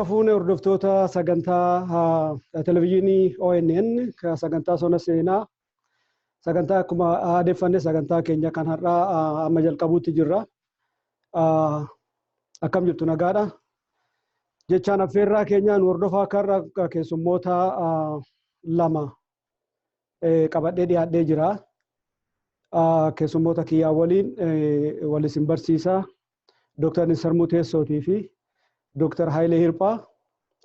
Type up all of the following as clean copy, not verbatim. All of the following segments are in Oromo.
Fuune hordoftoota sagantaa televizyiinii ONN, sagantaa Sona Seenaa, sagantaa akkuma aadeeffanne sagantaa keenya kan har'aa amma jalqabuutti jirra. Akkam jirtu, nagaadha? Jechaan affeerraa keenyaan hordofaa akka har'a keessummoota lama qabadhee dhiyaadhee jira. Keessummoota kiyyaa waliin wal isin barsiisa. Dooktar Insarmuu Teessootii fi Dooktar Hayilee Hirphaa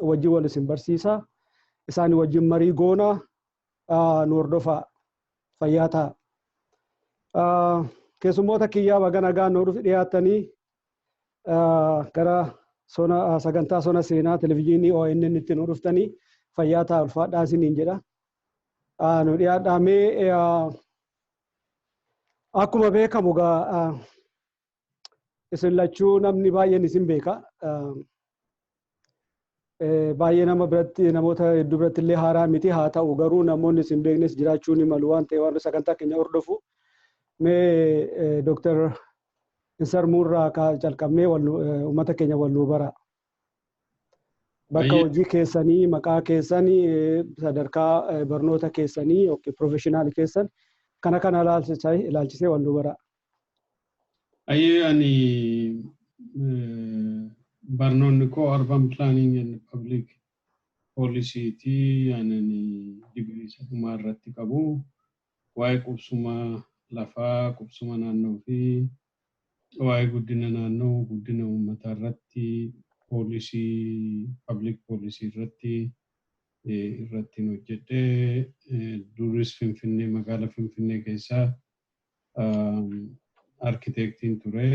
wajjin wal isin barsiisa. Isaan wajjin marii goona, nu hordofaa, fayyaa ta'a. Keessummoota kiyyaa, baga nagaan nu dhufi dhiyaattanii gara sona sagantaa Sona Seenaa televizyiinii ONN itti nu dhuftanii, fayyaa ta'a, ulfaadhaa isiniin jedha. Nu dhiyaadhaa mee. Akkuma beekamu gaa isin lachuu namni baay'een isin beeka. Baay'ee nama biratti, namoota hedduu biratti illee haaraa miti. Haa ta'u garuu namoonni isin beeknes jiraachuu ni malu waan ta'e warri sagantaa keenya hordofu. Mee Dooktar Insarmuurraa calqabnee uummata keenya wal nuu bara. Bakka hojii keessanii, maqaa keessanii, sadarkaa barnoota keessanii yookiin professional keessan kana ilaalchisee wal nuu bara. Ayyee, ani barnoonni koo urban planning and public policy ti. Ani digirii isa dhumaa irratti qabu. Waa'ee qubsuma lafaa, qubsuma naannoo fi waa'ee guddina naannoo, guddina uummataa irratti policy, public policy irratti hojjedhee, duris Finfinnee, magaalaa Finfinnee keessaa architectiin ture.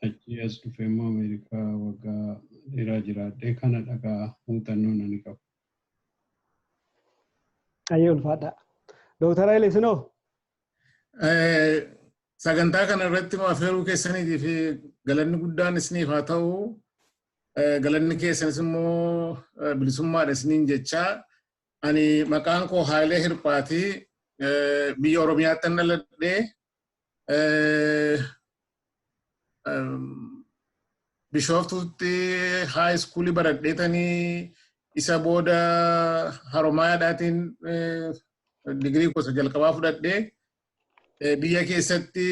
Achi as dhufee immoo Ameerikaa waggaa dheeraa jiraadhee kana dhagaa muuxannoo nani qabu. Ayyee, ulfaadha. Dooktar Hayilee, isinoo? Sagantaa kana irratti nu affeeruu keessaniitii fi galanni guddaan isiniif haa ta'u. Galanni keessanis immoo bilisummaadha isiniin jechaa. Ani maqaan koo Hayilee Hirphaati. Biyya Oromiyaatti dhaladhee, Bishooftuutti high schoolii baradheetanii, isa booda Haromaayaadhaatiin digirii gosa jalqabaa fudhadhee, biyya keessatti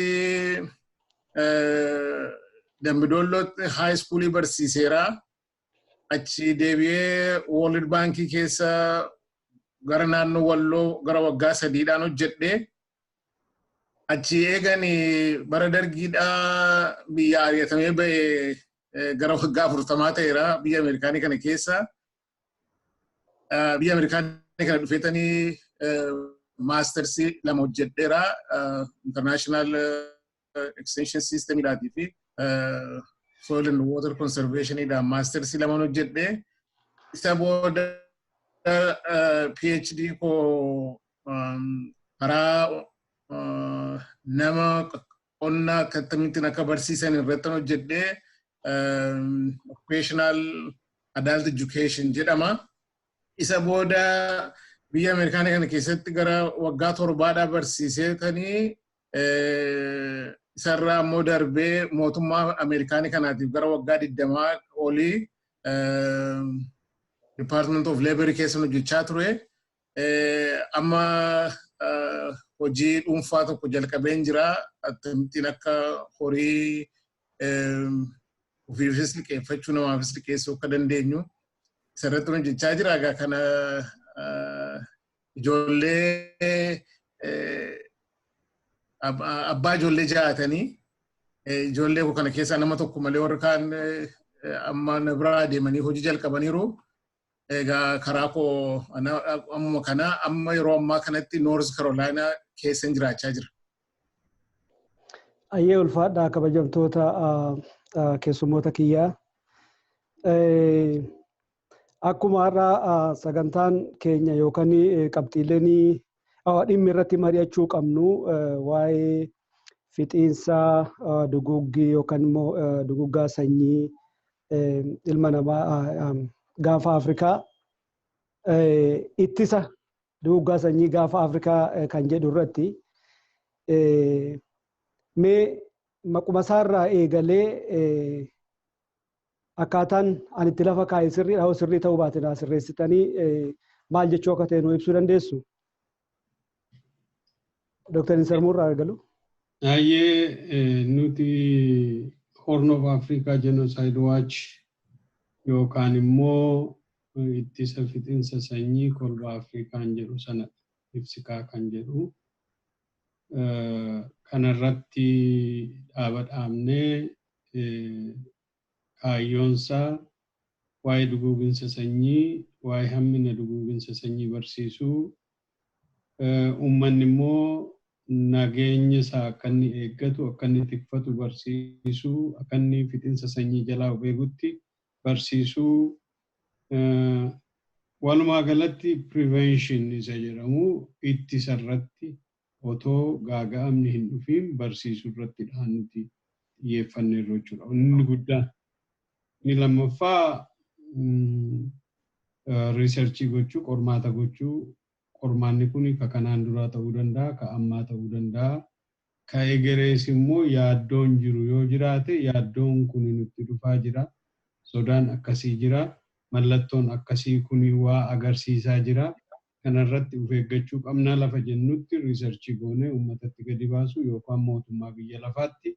Dambidoollootti high schoolii barsiiseera. Achi deebi'ee World Bankii keessa gara naannoo Walloo gara waggaa 3dhaan hojjedhee, achi eegani bara dargiidhaa biyya ari'atamee ba'e, gara waggaa 40 ta'eera biyya Ameerikaanii kana keessa. Biyya Ameerikaanii kana dhufeetanii mastersii lama hojjedheera. International Extension Systemidhaatii fi Soil and Water Conservationiidhaan mastersii lama hojjedhee, isa booda PhD koo karaa nama qonna akkamittiin akka barsiisan irratti hojjedhee, Occupational Adult Education jedhama. Isa booda biyya Ameerikaanii kana keessatti gara waggaa 7dhaa barsiiseetanii, isarraa immoo darbee mootummaa Ameerikaanii kanaatiif gara waggaa 20 olii Department of Labor keessa hojjechaa ture. Amma hojii dhuunfaa tokko jalqabeen jira. Akkamittiin akka horii ofiifis liqeeffachuu, namaafis liqeessuu akka dandeenyu isarratti hojjechaa jira. Egaa kana ijoollee, abbaa ijoollee ja'atanii, ijoollee koo kana keessaa nama tokko malee warri kaan amma na biraa deemanii hojii jalqabaniiru. Egaa karaa koo ammuma kana, amma yeroo ammaa kanatti North Carolina keessa jiraachaa jira. Ayyee, ulfaadhaa kabajamtoota keessummoota kiyyaa. Akkuma har'a sagantaan keenya yookaan qabxiileen dhimmi irratti mari'achuu qabnu waa'ee fixiinsa duguggii yookaan immoo duguggaa sanyii ilma namaa Gaafa Afrikaa, ittisa duguggaa sanyii Gaafa Afrikaa kan jedhu irratti, mee maquma isaarraa eegalee Akkaataan ani itti lafa kaa'e sirriidha hoo sirrii ta'uu baate naa sirreessitanii maal jechuu akka ta'e nu ibsuu dandeessu? Dooktar Insarmuurraa argalu. Baay'ee nuti Horn of Africa Genocide Watch yookaan immoo ittisa fixinsa sanyii kolba Afrikaan jedhu sana ibsikaa kan jedhu kanarratti dhaaba dhaabnee, kaayyoonsaa waa'ee duguuginsa sanyii, waa'ee hammina duguuginsa sanyii barsiisuu, uummanni immoo nageenya isaa akka inni eeggatu, akka inni tikfatu barsiisuu, akka inni fixinsa sanyii jalaa of eegutti barsiisuu, walumaa galatti prevention isa jedhamu, ittisa irratti, otoo gaaga'amni hin dhufiin barsiisuu irratti nuti xiyyeeffanneerra jechuudha. Inni guddaan. Inni lammaffaa research gochuu, qormaata gochuu. Qormaanni kun ka kanaan duraa ta'uu danda'a, ka ammaa ta'uu danda'a. Ka egerees immoo yaaddoon jiru yoo jiraate, yaaddoon kun nutti dhufaa jira. Sodaan akkasii jira. Mallattoon akkasii kun waa agarsiisaa jira. Kanarratti of eeggachuu qabna lafa jennutti research goonee uummatatti gadi baasu yookaan mootummaa biyya lafaatti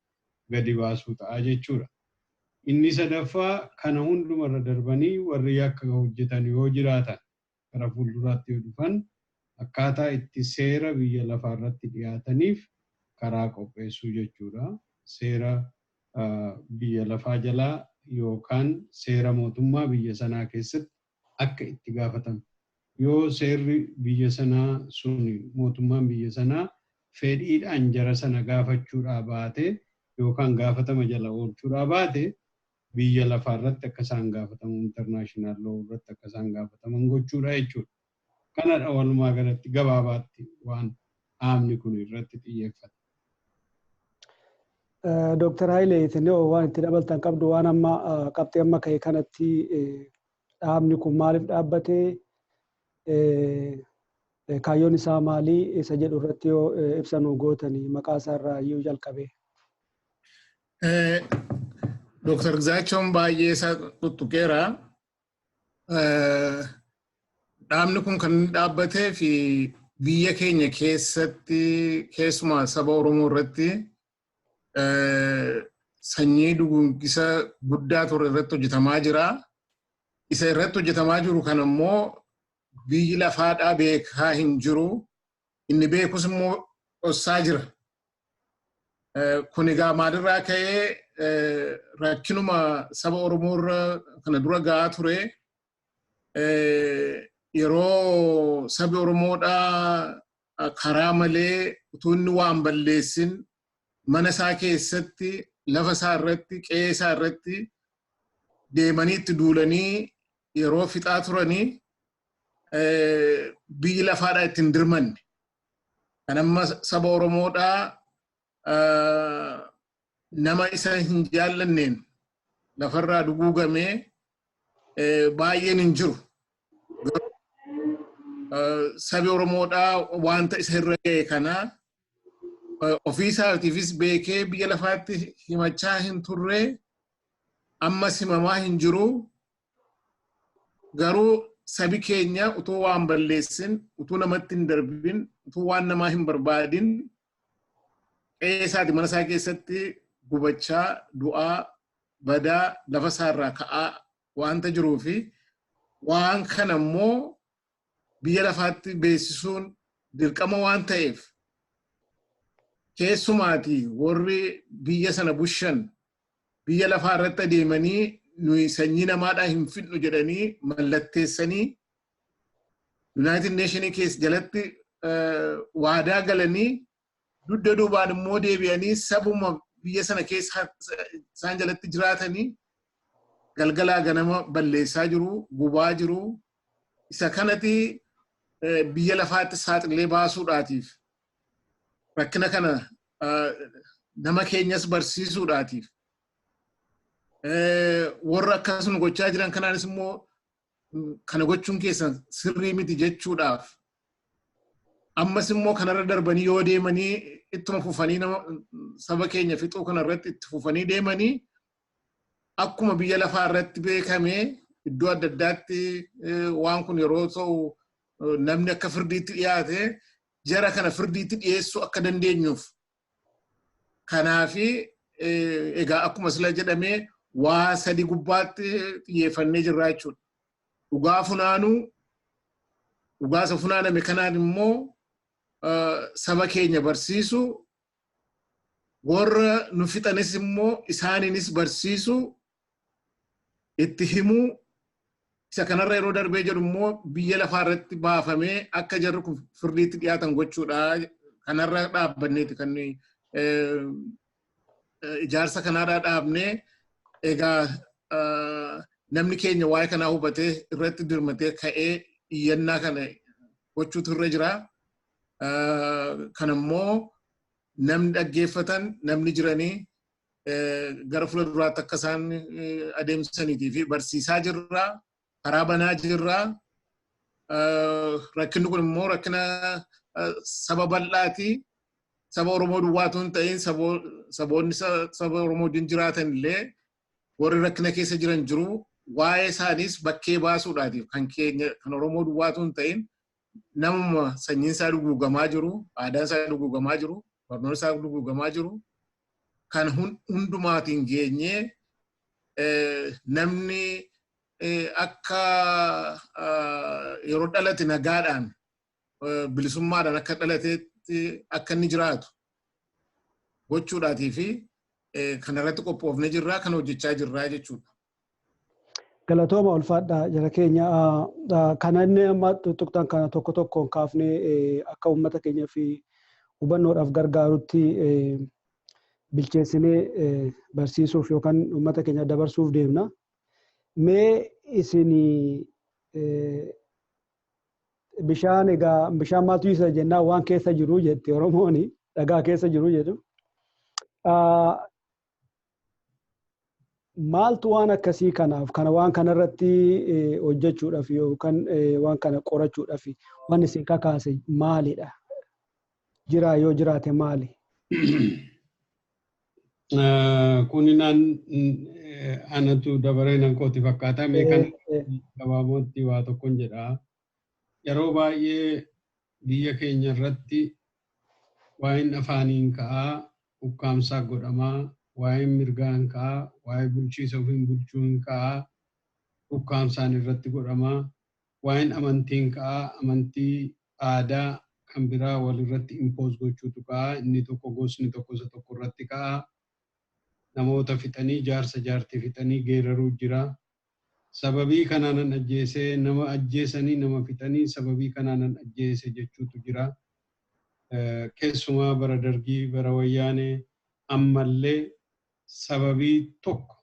gadi baasuu ta'a jechuudha. Inni sadaffaa, kana hundumarra darbanii warri yakka hojjetan yoo jiraatan, gara fuulduraatti yoo dhufan, akkaataa itti seera biyya lafaa irratti dhiyaataniif karaa qopheessuu jechuudha. Seera biyya lafaa jalaa yookaan seera mootummaa biyya sanaa keessatti akka itti gaafatamu. Yoo seerri biyya sanaa suni, mootummaan biyya sanaa fedhiidhaan jara sana gaafachuudhaa baate yookaan gaafatama jala oolchuudhaa baate, biyya lafaa irratti akka isaan gaafatamu, international law irratti akka isaan gaafataman gochuudha jechuudha. Kanadha walumaa galatti gabaabaatti waan dhaabni kun irratti xiyyeeffate. Dooktar Hayilee, isin waan itti dabaltan qabdu? Waan amma qabxee amma ka'e kanatti, dhaabni kun maaliif dhaabbatee, kaayyoon isaa maalii isa jedhu irratti yoo ibsa nu gootanii, maqaa isaa irraa iyyuu jalqabee. Dooktar Gizaachoon baay'ee isaa tuttuqeera. Dhaabni kun kan inni dhaabbatee fi biyya keenya keessatti, keessumaa saba Oromoo irratti sanyii duguggisa guddaa ture irratti hojjetamaa jira. Isa irratti hojjetamaa jiru kan immoo biyyi lafaadhaa beekaa hin jiru. Inni beekus immoo dhossaa jira. Kun egaa maalirraa ka'ee? Rakkinuma saba Oromoo irra kana dura gahaa ture. Yeroo sabi Oromoodhaa karaa malee, utuu inni waan balleessin, mana isaa keessatti, lafa isaa irratti, qe'ee isaa irratti deemanii itti duulanii yeroo fixaa turanii, biyyi lafaadhaa ittiin dirmanne. Kan amma saba Oromoodhaa nama isa hin jaallanneen lafarraa duguugamee baay'een hin jiru. Sabi Oromoodhaa wanta isa irra ga'e kana ofii isaatiifis beekee biyya lafaatti himachaa hin turre, ammas himamaa hin jiru. Garuu sabi keenya utuu waan balleessin, utuu namatti hin darbin, utuu waan namaa hin barbaadin, qe'ee isaati mana isaa keessatti gubachaa, du'aa, badaa, lafa isaarraa ka'aa waanta jiruu fi waan kana immoo biyya lafaatti beeksisuun dirqama waan ta'eef, keessumaati warri biyya sana bushan biyya lafaa irratti adeemanii nuyi sanyii namaadhaa hin fidnu jedhanii mallatteessanii, United Nations keessa jalatti waadaa galanii, dugda duubaan immoo deebi'anii sabuma biyya sana keessa isaan jalatti jiraatanii galgalaa ganama balleessaa jiru, gubaa jiru. Isa kanati biyya lafaatti saaxilee baasuudhaatiif, rakkina kana nama keenyas barsiisuudhaatiif, warra akkasuma gochaa jiran kanaanis immoo kana gochuun keessan sirrii miti jechuudhaaf, ammas immoo kanarra darbanii yoo deemanii ittuma fufanii nama saba keenya fixuu kanarratti itti fufanii deemanii, Akkuma biyya lafaa irratti beekamee iddoo adda addaatti waan kun yeroo ta'u namni akka firdiitti dhiyaate, jara kana firdiitti dhiyeessuu akka dandeenyuuf. Kanaafi egaa akkuma sila jedhamee waa sadi gubbaatti xiyyeeffannee jirra jechuudha. Dhugaa funaanuu, dhugaa isa funaaname kanaan immoo saba keenya barsiisuu, warra nu fixanis immoo isaaniinis barsiisuu, itti himuu. Isa kanarra yeroo darbee jedhu immoo biyya lafaa irratti baafamee akka jarri kun firdiitti dhiyaatan gochuudha. Kanarra dhaabbanneeti kan ijaarsa kanarraa dhaabnee. Egaa namni keenya waa'ee kanaa hubatee irratti dirmatee ka'ee iyyannaa kana gochuutu irra jira. Kan immoo namni dhaggeeffatan, namni jiranii gara fuula duraatti akka isaan adeemsaniitii fi barsiisaa jirra, karaa banaa jirra. Rakkinni kun immoo rakkina saba bal'aati. Saba Oromoo duwwaatu hin ta'in, saboonni saba Oromoo wajjin jiraatan illee warri rakkina keessa jiran jiru. Waa'ee isaaniis bakkee baasuudhaatiif kan keenya kan Oromoo duwwaatu hin ta'in, namuma sanyiin isaa duguugamaa jiru, aadaan isaa duguugamaa jiru, barnoonni isaa duguugamaa jiru, kan hundumaatiin geenyee namni akka yeroo dhalate nagaadhaan, bilisummaadhaan akka dhalateetti akka inni jiraatu gochuudhaatii fi kanarratti qophoofnee jirraa, kan hojjechaa jirraa jechuudha. Galatooma, ulfaadha jara keenya. Kana inni amma tuttuqtan kana tokko tokkoon kaafnee akka uummata keenya fi hubannoodhaaf gargaarutti bilcheessinee barsiisuuf yookaan uummata keenya dabarsuuf deemna. Mee isin bishaan, egaa bishaan maaltu isa jennaan waan keessa jiru jetti Oromoon, dhagaa keessa jiru jedhu. Maaltu waan akkasii kanaaf kana waan kanarratti hojjechuudhaaf yookaan waan kana qorachuudhaaf waan isin kakaase maalidha? Jira, yoo jiraate maali? Kuni naan anatu dabaree nan kooti fakkaata. Mee kan gabaabootti waa tokkon jedha. Yeroo baay'ee biyya keenya irratti waa'een afaaniin ka'aa, ukkaamsaa godhamaa, waa'een mirgaan ka'aa, waa'ee bulchiisa ofiin bulchuun ka'aa, ukkaamsaan irratti godhamaa, waa'een amantiin ka'aa, amantii aadaa kan biraa walirratti impose gochuutu ka'aa, inni tokko gosni tokko isa tokko irratti ka'aa, namoota fixanii, jaarsa jaartii fixanii geeraruu jira. Sababii kanaanan ajjeesee, nama ajjeesanii, nama fixanii, sababii kanaanan ajjeese jechuutu jira. Keessumaa bara Dargii, bara Wayyaanee, ammallee sababii tokko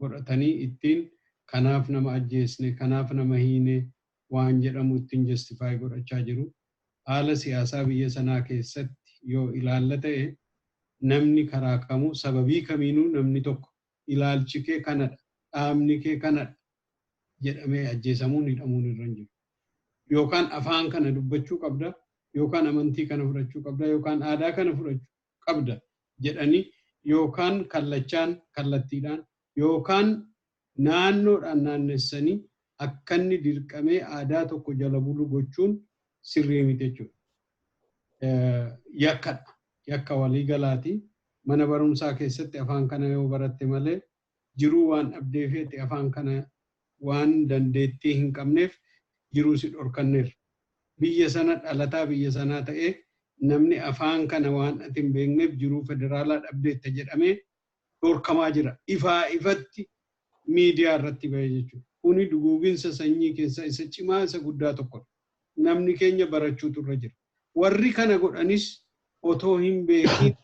godhatanii ittiin kanaaf nama ajjeesne, kanaaf nama hiine waan jedhamu ittiin justify godhachaa jiru. Haala siyaasaa biyya sanaa keessatti yoo ilaalla ta'e, namni karaa kamuu sababii kamiinuu namni tokko ilaalchi kee kanadha, dhaabni kee kanadha jedhamee ajjeesamuun hidhamuun irra hin jiru. Yookaan afaan kana dubbachuu qabda, yookaan amantii kana fudhachuu qabda, yookaan aadaa kana fudhachuu qabda jedhanii, yookaan kallachaan kallattiidhaan yookaan naannoodhaan naannessanii akka inni dirqamee aadaa tokko jala bulu gochuun sirrii miti jechuudha. Yakkadha. Yakka walii galaati. Mana barumsaa keessatti afaan kana yoo baratte malee jiruu waan dhabdee feete, afaan kana waan dandeettii hin qabneef jiruu si dhorkanneerra. Biyya sana dhalataa biyya sanaa ta'ee namni afaan kana waan ati hin beekneef jiruu federaalaa dhabdeetta jedhamee dhorkamaa jira. Ifaa ifatti miidiyaa irratti bahee jechuudha. Kuni duguuginsa sanyii keessaa isa cimaa, isa guddaa tokkodha. Namni keenya barachuutu irra jira. Warri kana godhanis otoo hin beekin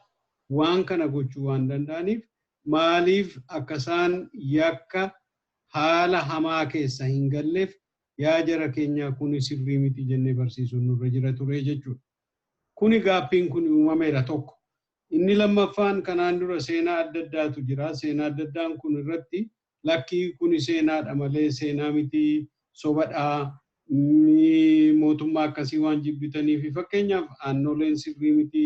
waan kana gochuu waan danda'aniif, maaliif akka isaan yakka haala hamaa keessa hin galleef, yaa jara keenyaa, kuni sirrii miti jennee barsiisuun nurra jira ture jechuudha. Kuni gaaffiin kun uumameera tokko. Inni lammaffaan, kanaan dura seenaa adda addaatu jira. Seenaa adda addaan kun irratti lakkii, kuni seenaadha malee seenaa miti, sobadhaa, mootummaa akkasii waan jibbitanii fi fakkeenyaaf aannoleen sirrii miti,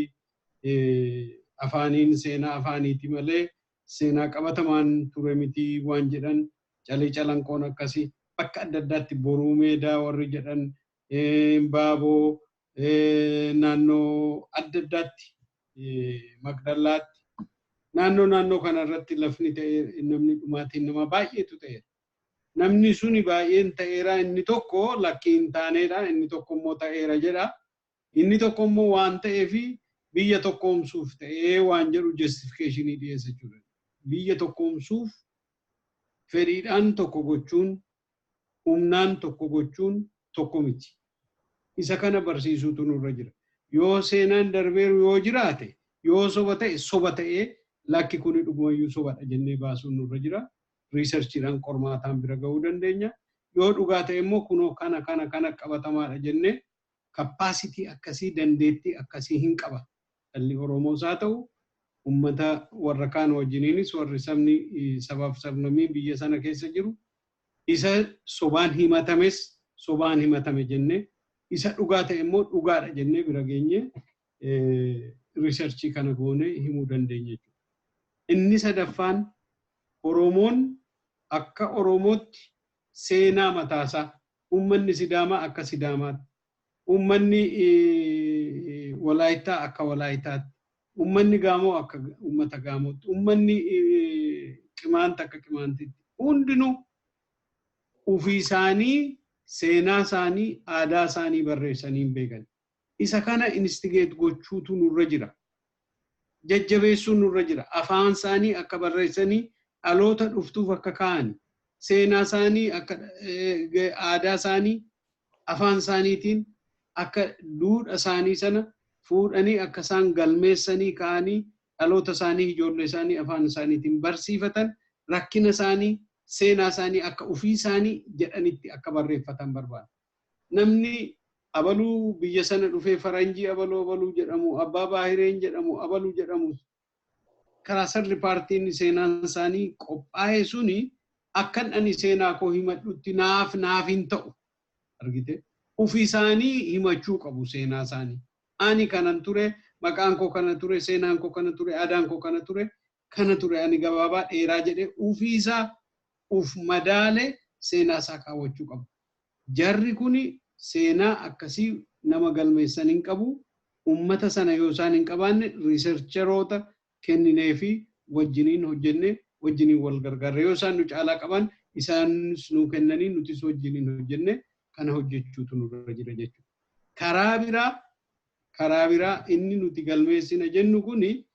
afaaniin seenaa afaaniiti malee Seenaa qabatamaan ture miti waan jedhan, Calee Calanqoon akkasii, bakka adda addaatti Boruu Meedaa warri jedhan, Baaboo, naannoo adda addaatti, Magdallaatti, naannoo kanarratti lafni ta'e namni dhumaatiin nama baay'eetu ta'eera. Namni suni baay'een ta'eera, inni tokko lakkii hin taaneedha, inni tokko immoo ta'eera jedha. Inni tokko immoo waan ta'eefi biyya tokkoomsuuf ta'ee waan jedhu justification dhiyeessa jechuudha. Biyya tokkoomsuuf fedhiidhaan tokko gochuun, humnaan tokko gochuun tokko miti. Isa kana barsiisuutu nurra jira. Yoo seenaan darbeeru yoo jiraate, yoo soba ta'e soba ta'ee lakki kuni dhugumayyuu sobadha jennee baasuun nurra jira. Researchiidhaan qormaataan bira ga'uu dandeenya. Yoo dhugaa ta'e immoo kunoo kana kana kana qabatamaadha jennee capacity akkasii, dandeettii akkasii hin qaba. Dhalli Oromoos haa ta'u, uummata warra kaan wajjiniinis warri sabni sabaaf sablammii biyya sana keessa jiru isa sobaan himatames sobaan himatame jennee, isa dhugaa ta'e immoo dhugaadha jennee bira geenye researchii kana goonee himuu dandeenya jechuudha. Inni sadaffaan, Oromoon akka Oromootti seenaa mataasaa, uummanni Sidaamaa akka Sidaamaatti, uummanni Walaayittaa akka Walaayitaatti, uummanni Gaamoo akka uummata Gaamootti, uummanni Qimaanta akka Qimaantitti, hundinuu ofii isaanii seenaa isaanii, aadaa isaanii barreessanii hin beekan. Isa kana instigate gochuutu nurra jira. Jajjabeessuun nurra jira. Afaan isaanii akka barreessanii dhaloota dhuftuuf akka kaa'an, seenaa isaanii akka aadaa isaanii afaan isaaniitiin akka duudha isaanii sana fuudhanii akka isaan galmeessanii kaa'anii dhaloota isaanii, ijoollee isaanii afaan isaaniitiin barsiifatan, rakkina isaanii, seenaa isaanii akka ofii isaanii jedhanitti akka barreeffatan barbaada. Namni abaluu biyya sana dhufee faranjii abaluu abaluu jedhamu, abbaa baahireen jedhamu, abaluu jedhamu, karaa sarri paartiin seenaan isaanii qophaa'e suni akkan ani seenaa koo himadhutti naaf hin ta'u. Argite? Ofii isaanii himachuu qabu seenaa isaanii. Ani kanan ture, maqaan koo kana ture, seenaan koo kana ture, aadaan koo kana ture, kana ture, ani gabaabaa dheeraa jedhee ofii isaa uf madaale seenaa isaa kaawwachuu qaba. Jarri kuni seenaa akkasii nama galmeessan hin qabu. Uummata sana yoo isaan hin qabaanne researcheroota kenninee fi wajjiniin hojjenne, wajjiniin wal gargaarre, yoo isaan nu caalaa qaban isaanis nu kennanii nutis wajjiniin hojjenne kana hojjechuutu nurra jira jechuudha. Karaa biraa inni nuti galmeessina jennu kuni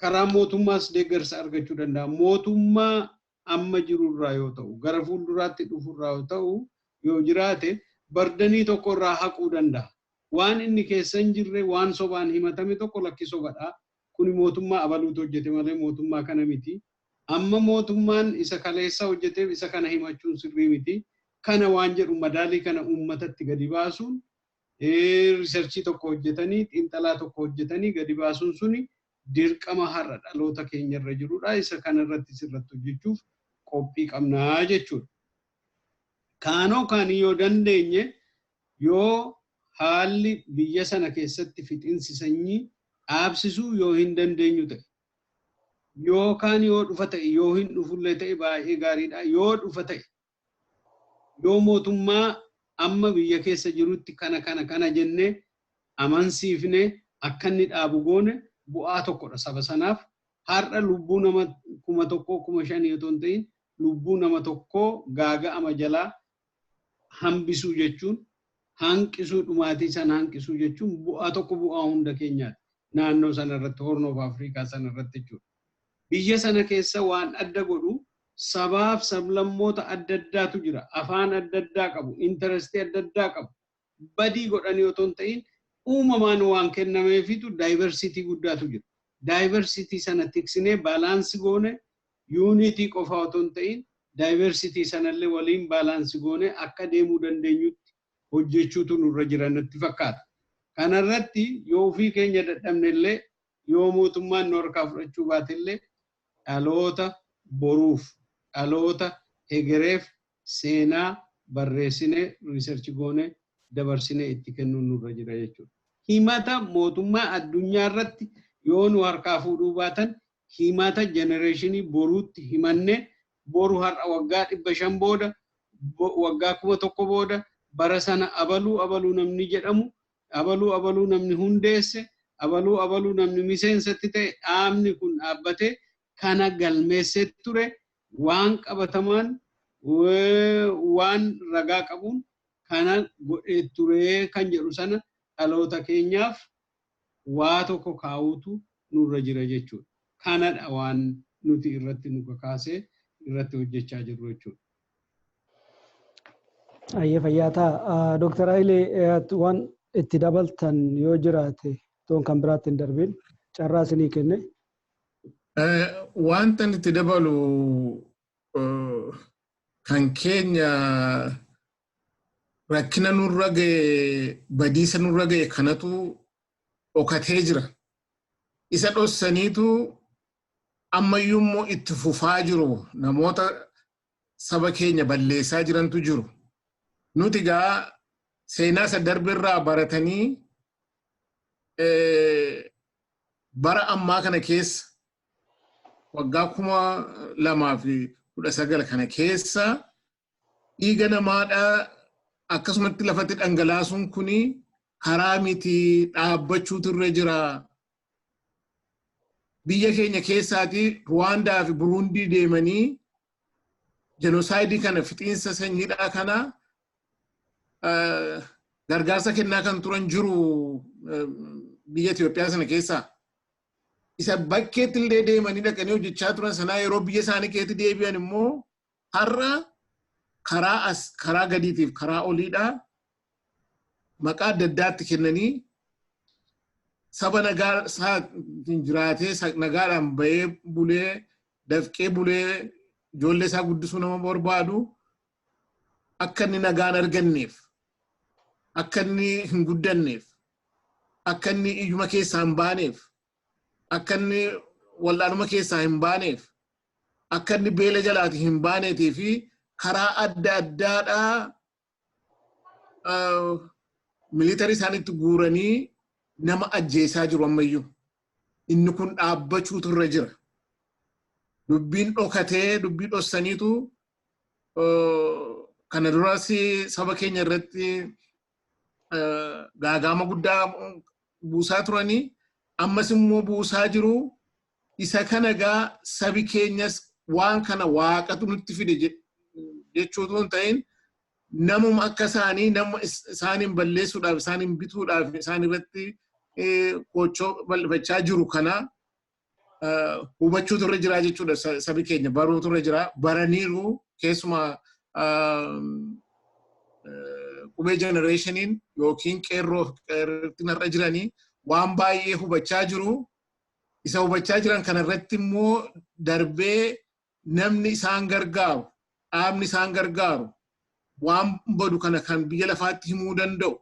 karaa mootummaas deeggarsa argachuu danda'a. Mootummaa amma jirurraa yoo ta'u, gara fuulduraatti dhufurraa yoo ta'u, yoo jiraate burdenii tokko irraa haquu danda'a. Waan inni keessa hin jirre, waan sobaan himatame tokko lakki sobadha. Kuni mootummaa abaluutu hojjete malee mootummaa kana miti. Amma mootummaan isa kaleessa hojjeteef isa kana himachuun sirrii miti. Kana waan jedhu madaalii kana uummatatti gadi baasuun, researchii tokko hojjetanii, xiinxalaa tokko hojjetanii gadi baasuun suni dirqama har'a dhaloota keenyarra jirudha. Isa kanarratti sirratti hojjechuuf qophii qabnaa jechuudha. Kaanoo kaanii yoo dandeenye, yoo haalli biyya sana keessatti fixinsi sanyii dhaabsisuu yoo hin dandeenyu ta'e, yookaan yoo dhufa ta'e, yoo hin dhufullee ta'e baay'ee gaariidha. Yoo dhufa ta'e, yoo mootummaa amma biyya keessa jirutti kana kana kana jennee amansiifnee akka inni dhaabu goone, bu'aa tokkodha saba sanaaf. Har'a lubbuu nama 1000, 5000 otoo hin ta'in lubbuu nama tokkoo gaaga'ama jalaa hambisuu jechuun, hanqisuu, dhumaatii sana hanqisuu jechuun bu'aa tokko, bu'aa hunda keenyaati. Naannoo sana irratti, Horn of Africa sana irratti jechuudha. Biyya sana keessa waan adda godhu sabaaf sablammoota adda addaatu jira. Afaan adda addaa qabu, interestii adda addaa qabu. Badii godhanii otoo hin ta'in uumamaan waan kennameefitu diversity guddaatu jira. Diversity sana tiksinee balance goone, unity qofa otoo hin ta'in diversity sanallee waliin balance goone akka deemuu dandeenyutti hojjechuutu nurra jira natti fakkaata. Kanarratti yoo ofii keenya dadhabne illee, yoo mootummaan nu harkaa fudhachuu baate illee, dhaloota boruuf, dhaloota hegereef seenaa barreessinee, research goone, dabarsinee itti kennuun nurra jira jechuudha. Himata mootummaa addunyaa irratti yoo nu harkaa fuudhuu baatan Himata generation boruutti himanne, boru har'a waggaa 500 booda, waggaa 1000 booda, bara sana abaluu abaluu namni jedhamu, abaluu abaluu namni hundeesse, abaluu abaluu namni miseensatti ta'e, dhaabni kun dhaabbate kana galmeessee ture, waan qabatamaan waan ragaa qabuun kana godhee ture kan jedhu sana dhaloota keenyaaf waa tokko kaa'uutu nurra jira jechuudha. Kanadha waan nuti irratti nu kakaasee irratti hojjechaa jirru jechuudha. Ayyee, fayyaa ta'a. Dooktar Hayilee, waan itti dabaltan yoo jiraate, toon kan biraatti hin darbin carraa isinii kenne. Wanta itti dabalu kan keenya rakkina nurra ga'e, badiisa nurra ga'e kanatu dhokatee jira. Isa dhossaniitu ammayyuu immoo itti fufaa jiru, namoota saba keenya balleessaa jirantu jiru. Nuti gaa seenaa isa darbirraa baratanii bara ammaa kana keessa, waggaa 2019 kana keessa, dhiiga namaadhaa akkasumatti lafatti dhangalaasuun kuni karaa miti, dhaabbachuutu irra jira. Biyya keenya keessaati Ruwaandaa fi Buruundii deemanii genocide kana, fixiinsa sanyiidhaa kana gargaarsa kennaa kan turan jiru biyya Itoophiyaa sana keessaa. Isa bakkeetti illee deemanii dhaqanii hojjechaa turan sanaa yeroo biyya isaanii keessatti deebi'an immoo har'a karaa as karaa gadiitiif karaa oliidhaa maqaa adda addaatti kennanii saba nagaa isaatiin jiraatee, nagaadhaan bahee bulee, dafqee bulee, ijoollee isaa guddisuu nama barbaadu akka inni nagaan arganneef, akka inni hin guddanneef, akka inni iyyuma keessaa hin baaneef, akka inni wal'aanuma keessaa hin baaneef, akka inni beela jalaati hin baaneetii fi karaa adda addaadhaa military isaanitti guuranii nama ajjeesaa jiru ammayyuu. Inni kun dhaabbachuutu irra jira. Dubbiin dhokatee, dubbii dhossaniitu kana duras saba keenya irratti gaagaama guddaa buusaa turanii, ammas immoo buusaa jiru. Isa kana gaa sabi keenyas waan kana waaqatu nutti fide jechuutu hin ta'in, namuma akka isaanii nama isaaniin balleessuudhaaf, isaaniin bituudhaaf isaan irratti koochoo bal'ifachaa jiru kana hubachuutu irra jira jechuudha. Sabi keenya baruutu irra jira. Baraniiru. Keessumaa qubee generationiin yookiin qeerroo qeerrootti har'a jiranii waan baay'ee hubachaa jiru. Isa hubachaa jiran kana irratti immoo darbee namni isaan gargaaru, dhaabni isaan gargaaru, waan badu kana kan biyya lafaatti himuu danda'u.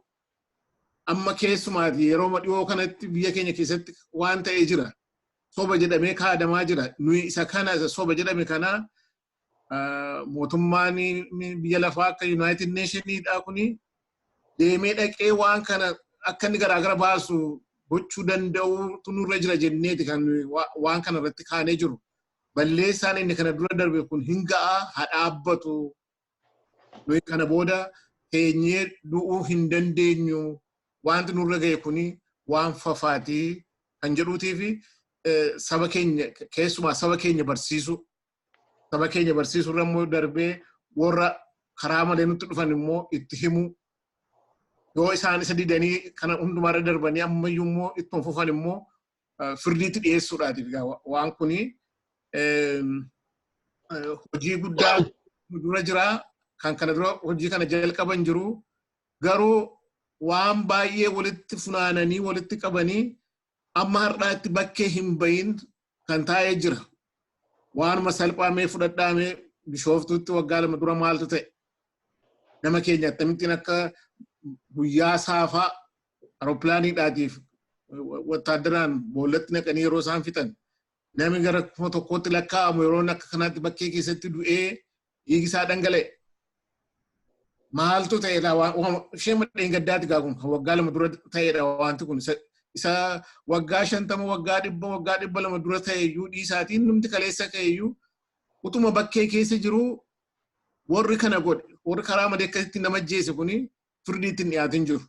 Amma keessumaati yeroo dhiyoo kanatti biyya keenya keessatti waan ta'ee jira. Soba jedhamee kaadamaa jira. Nuyi isa kana, isa soba jedhame kana, mootummaan biyya lafaa akka United Nationiidha kuni deemee dhaqee waan kana akka inni garaagara baasu gochuu danda'utu nurra jira jenneeti kan waan kana irratti kaanee jiru. Balleessaan inni kana dura darbe kun hin ga'a, haa dhaabbatu. Nuyi kana booda teenyee du'uu hin dandeenyu. Wanti nurra ga'e kuni waan fafaatii kan jedhuutii fi saba keenya, keessumaa saba keenya barsiisu. Saba keenya barsiisuu irra immoo darbee warra karaa malee nutti dhufan immoo itti himu. Yoo isaan isa didanii kana hundumaarra darbanii ammayyuu immoo ittuma fufan immoo firdiitti dhiyeessuudhaatiif waan kuni hojii guddaa dura jira. Kan kana dura hojii kana jalqaban jiru, garuu waan baay'ee walitti funaananii walitti qabanii amma har'aatti bakkee hin bahin kan taa'ee jira. Waanuma salphaamee fudhadhaamee, Bishooftuutti waggaa 2 dura maaltu ta'e? Nama keenya akkamittiin akka guyyaa saafaa aeroplaniidhaatiif wattaaddaraan boollatti naqanii yeroo isaan fixan, namni gara 1000tti lakkaa'amu yeroo akka kanaatti bakkee keessatti du'ee dhiigi isaa dhangala'e. Maaltu ta'edha? Ishee madheen gaddaati gaa kun kan waggaa 2 dura ta'edha wanti kun. Isa waggaa 50, waggaa 100, waggaa 200 dura ta'e iyyuu dhiisaatiin numti kaleessa ka'e iyyuu utuma bakkee keessa jiru warri kana godhe, warri karaa malee akkasitti nama ajjeese kuni firdiitti hin dhiyaatin jiru.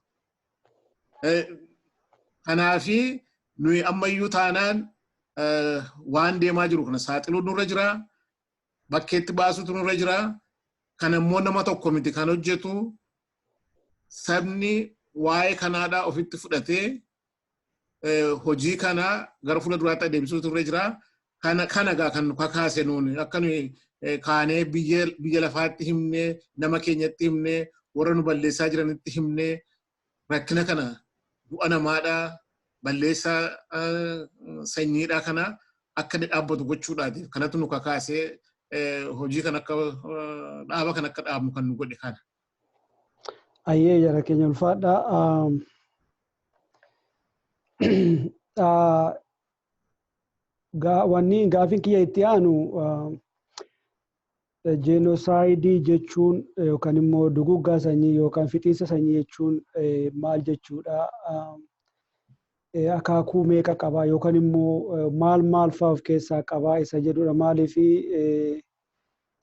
Kanaafi nuyi ammayyuu taanaan waan deemaa jiru kana saaxiluun nurra jira, bakkeetti baasuutu nurra jira. Kana immoo nama tokko miti kan hojjetu, sabni waa'ee kanaadhaa ofitti fudhatee hojii kana gara fuula duraatti adeemsisuutu irra jira. Kana gaa kan nu kakaase nuuni akka nuyi kaanee biyya lafaatti himnee, nama keenyatti himnee, warra nu balleessaa jiranitti himnee, rakkina kana, du'a namaadhaa, balleessaa sanyiidhaa kana akka inni dhaabbatu gochuudhaatiif kanatu nu kakaasee hojii kana akka dhaaba kana akka dhaabnu kan nu godhe kana. Ayyee, jara keenya, ulfaadha. Wanni gaafin kiyya itti aanu, jeenoosaayidii jechuun yookaan immoo duguggaa sanyii yookaan fixiinsa sanyii jechuun maal jechuudha? Akaakuu meeqa qaba yookaan immoo maal maal fa'aa of keessaa qaba isa jedhudha. Maaliif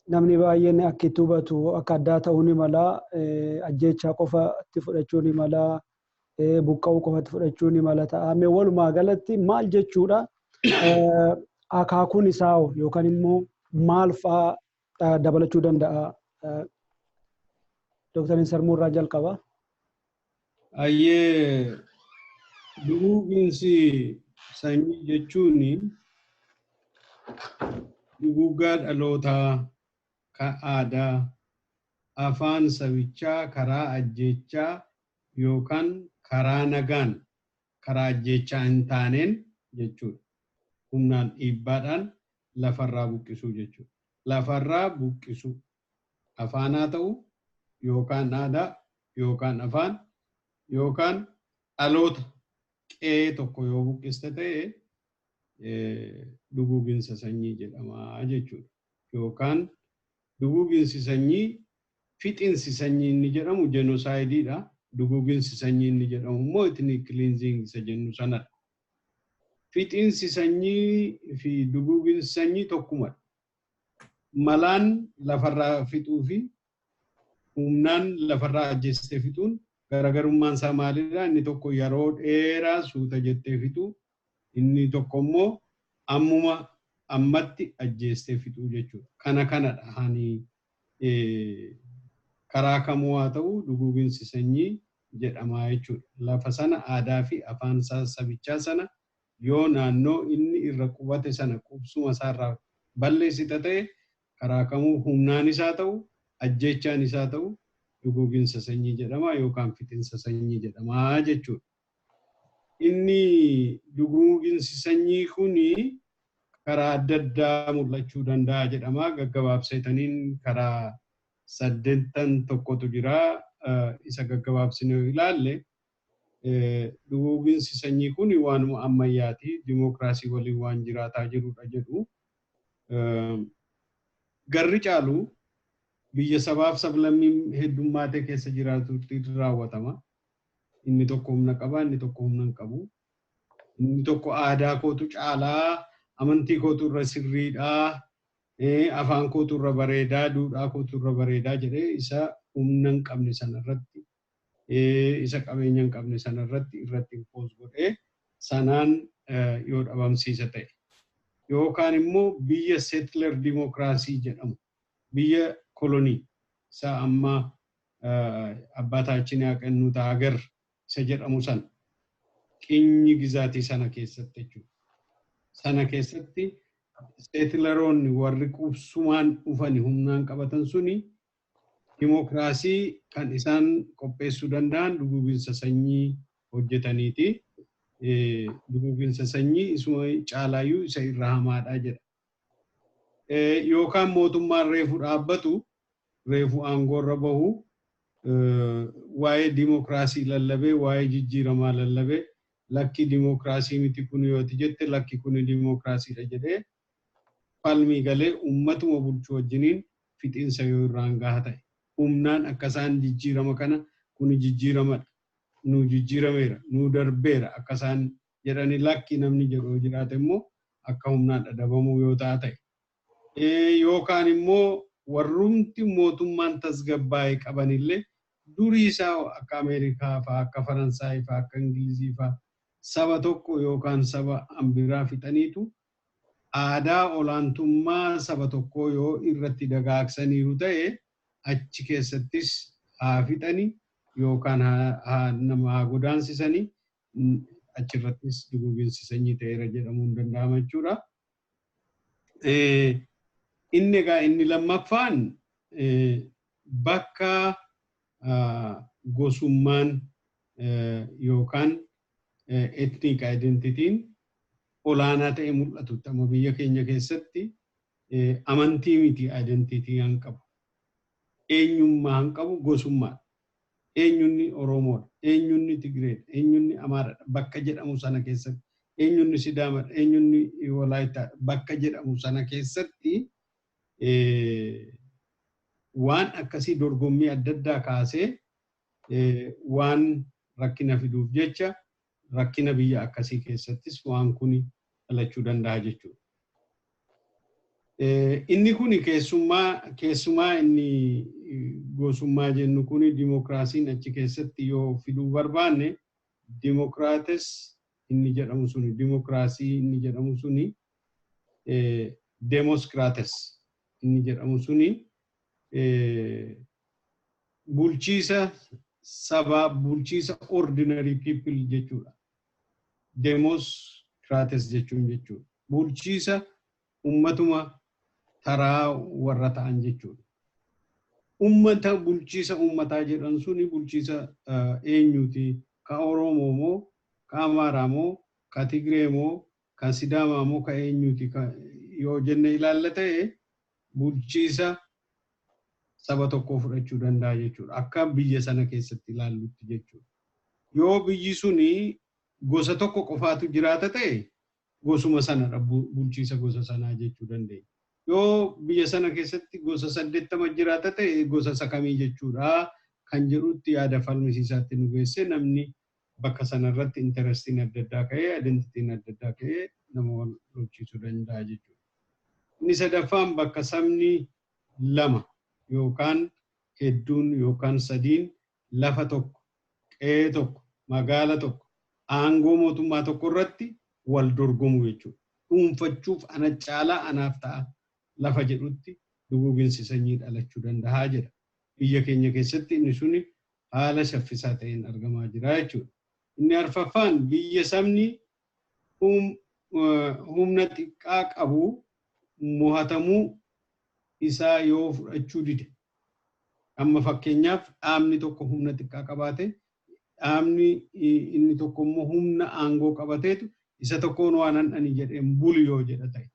namni baay'een akka itti hubatu akka addaa ta'uu ni mala. Ajjeechaa qofatti fudhachuu ni mala. Buqqa'uu qofatti fudhachuu ni mala ta'a. Mee walumaa galatti maal jechuudha? Akaakuun isaa yookaan immoo maal fa'aa dabalachuu danda'a? Dooktar Insarmuu irraa jalqaba. Ayyee, duguuginsi sanyii jechuun duguuggaa dhalootaa ka aadaa, afaan sabichaa karaa ajjeechaa yookaan karaa nagaan, karaa ajjeechaa hin taaneen jechuudha. Humnaan dhiibbaadhaan lafarraa buqqisuu jechuudha. Lafarraa buqqisuu afaan haa ta'u yookaan aadaa yookaan afaan yookaan dhaloota qe'ee tokko yoo buqqiste ta'e duguuginsa sanyii jedhama jechuudha. Yookaan duguuginsi sanyii, fixinsi sanyii inni jedhamu jenoosaayidiidha. Duguuginsi sanyii inni jedhamu immoo ethnic cleansing isa jennu sanadha. Fixinsi sanyii fi duguuginsi sanyii tokkumadha. Malaan lafarraa fixuu fi humnaan lafarraa ajjeestee fixuun garaagarummaan isaa maalidha? Inni tokko yeroo dheeraa suuta jettee fixuu, inni tokko immoo ammuma ammatti ajjeestee fixuu jechuudha. Kana kanadha hani karaa kamuu haa ta'u duguuginsi sanyii jedhama jechuudha. Lafa sana, aadaa fi afaan sabichaa sana yoo naannoo inni irra qubate sana, qubsuma isaarraa balleessita ta'e, karaa kamuu humnaan isaa ta'u ajjeechaan isaa ta'u duguuginsa sanyii jedhama yookaan fixinsa sanyii jedhama jechuudha. Inni duguuginsi sanyii kuni karaa adda addaa mul'achuu danda'a jedhama. Gaggabaabseetaniin karaa saddeettan tokkotu jira. Isa gaggabaabsinee ilaalle, duguuginsi sanyii kun waanuma ammayyaati. Dimookiraasii waliin waan jiraataa jirudha jedhu. Garri caalu biyya sabaaf sablammiin heddummaatee keessa jiraatutti raawwatama. Inni tokko humna qaba, inni tokko humna hin qabu. Inni tokko aadaa kootu caalaa, amantii kootu irra sirriidhaa, afaan kootu irra bareedaa, duudhaa kootu irra bareedaa jedhee isa humna hin qabne sanarratti, isa qabeenya hin qabne sanarratti irratti impose godhee sanaan yoo dhabamsiisa ta'e. Yookaan immoo biyya settler dimookiraasii jedhamu, biyya kolonii isa amma አባታችን ያቀኑት ሀገር isa jedhamu sana, qinyi gizaatii sana keessatti jechuudha. Sana keessatti settleroonni warri qubsumaan dhufani humnaan qabatan suni dimookiraasii kan isaan qopheessuu danda'an duguuginsa sanyii hojjetaniiti. Duguuginsa sanyii isuma caalaayyuu isa irra hamaadha jedha. Yookaan mootummaan reefu dhaabbatu, reefu aangoorra bahu, waa'ee dimookiraasii lallabee, waa'ee jijjiiramaa lallabee, lakki dimookiraasii miti kun yooti jette, lakki kun dimookiraasiidha jedhee falmii galee uummatuma bulchuu wajjiniin fixiinsa yoo irraan gaha ta'e, humnaan akka isaan jijjiirama kana, kun jijjiiramadha. Nu jijjiirameera, nu darbeera akka isaan jedhani lakki namni jedhu jiraate immoo akka humnaan dhadhabamuu yoo ta'a ta'e. Yookaan immoo warrumti mootummaan tasgabbaa'e qabanillee durii isaa akka Ameerikaa fa'aa, akka Faransaay fa'aa, akka Ingilizii fa'aa saba tokko yookaan saba ambiraa fixaniitu aadaa olaantummaa saba tokkoo yoo irratti dagaagsaniiru ta'e, achi keessattis haa fixani yookaan haa nama haa godaansisanii, achirrattis duguuginsi sanyii ta'eera jedhamuu hin danda'ama jechuudha. Inni egaa inni lammaffaan bakka gosummaan yookaan ethnic identityn olaanaa ta'e mul'atutti. Amma biyya keenya keessatti amantii miti identity han qabu. Eenyummaa han qabu gosummaadha. Eenyunni Oromoodha, eenyunni Tigreedha, eenyunni Amaaradha bakka jedhamu sana keessatti, eenyunni Sidaamadha, eenyunni Walaayittaadha bakka jedhamu sana keessatti waan akkasii dorgommii adda addaa kaasee waan rakkina fiduuf jecha rakkina biyya akkasii keessattis waan kun dhalachuu danda'a jechuudha. Inni kuni keessumaa inni gosummaa jennu kuni dimokiraasiin achi keessatti yoo fiduu barbaanne, dimokiraates inni jedhamu suni, dimokiraasii inni jedhamu suni, demoskiraates inni jedhamu suni bulchiisa sabaa, bulchiisa ordinary people jechuudha. Demoskiraates jechuun jechuudha. Bulchiisa ummatuma taraa warra ta'an jechuudha. Ummata bulchiisa ummataa jedhan suni bulchiisa eenyuti? Ka Oromoo moo? Ka Amaaraa moo? Ka Tigree moo? Ka Sidaamaa moo? Ka eenyuti yoo jenne ilaalla ta'e, bulchiisa saba tokkoo fudhachuu danda'a jechuudha. Akka biyya sana keessatti ilaallutti jechuudha. Yoo biyyi suni gosa tokko qofaatu jiraata ta'e, gosuma sanadha, bulchiisa gosa sanaa jechuu dandeenya. Yoo biyya sana keessatti gosa 80 jiraata ta'e, gosa isa kamii jechuudha kan jedhutti yaada falmisiisaatti nu geesse. Namni bakka sanarratti interestiin adda addaa ka'ee, identityn adda addaa ka'ee nama wal lolchiisuu danda'a jechuudha. Inni sadaffaan bakka sabni lama yookaan hedduun yookaan sadiin lafa tokko, qe'ee tokko, magaala tokko, aangoo mootummaa tokko irratti wal dorgomu jechuudha. Dhuunfachuuf ana caalaa anaaf ta'a lafa jedhutti duguuginsi sanyii dhalachuu danda'a jedha. Biyya keenya keessatti inni suni haala saffisaa ta'een argamaa jira jechuudha. Inni arfaffaan biyya sabni humna xiqqaa qabu mo'atamuu isaa yoo fudhachuu dide. Amma fakkeenyaaf dhaabni tokko humna xiqqaa qabaate, dhaabni inni tokko immoo humna aangoo qabateetu isa tokkoon waan ani jedheen bulu yoo jedha ta'e.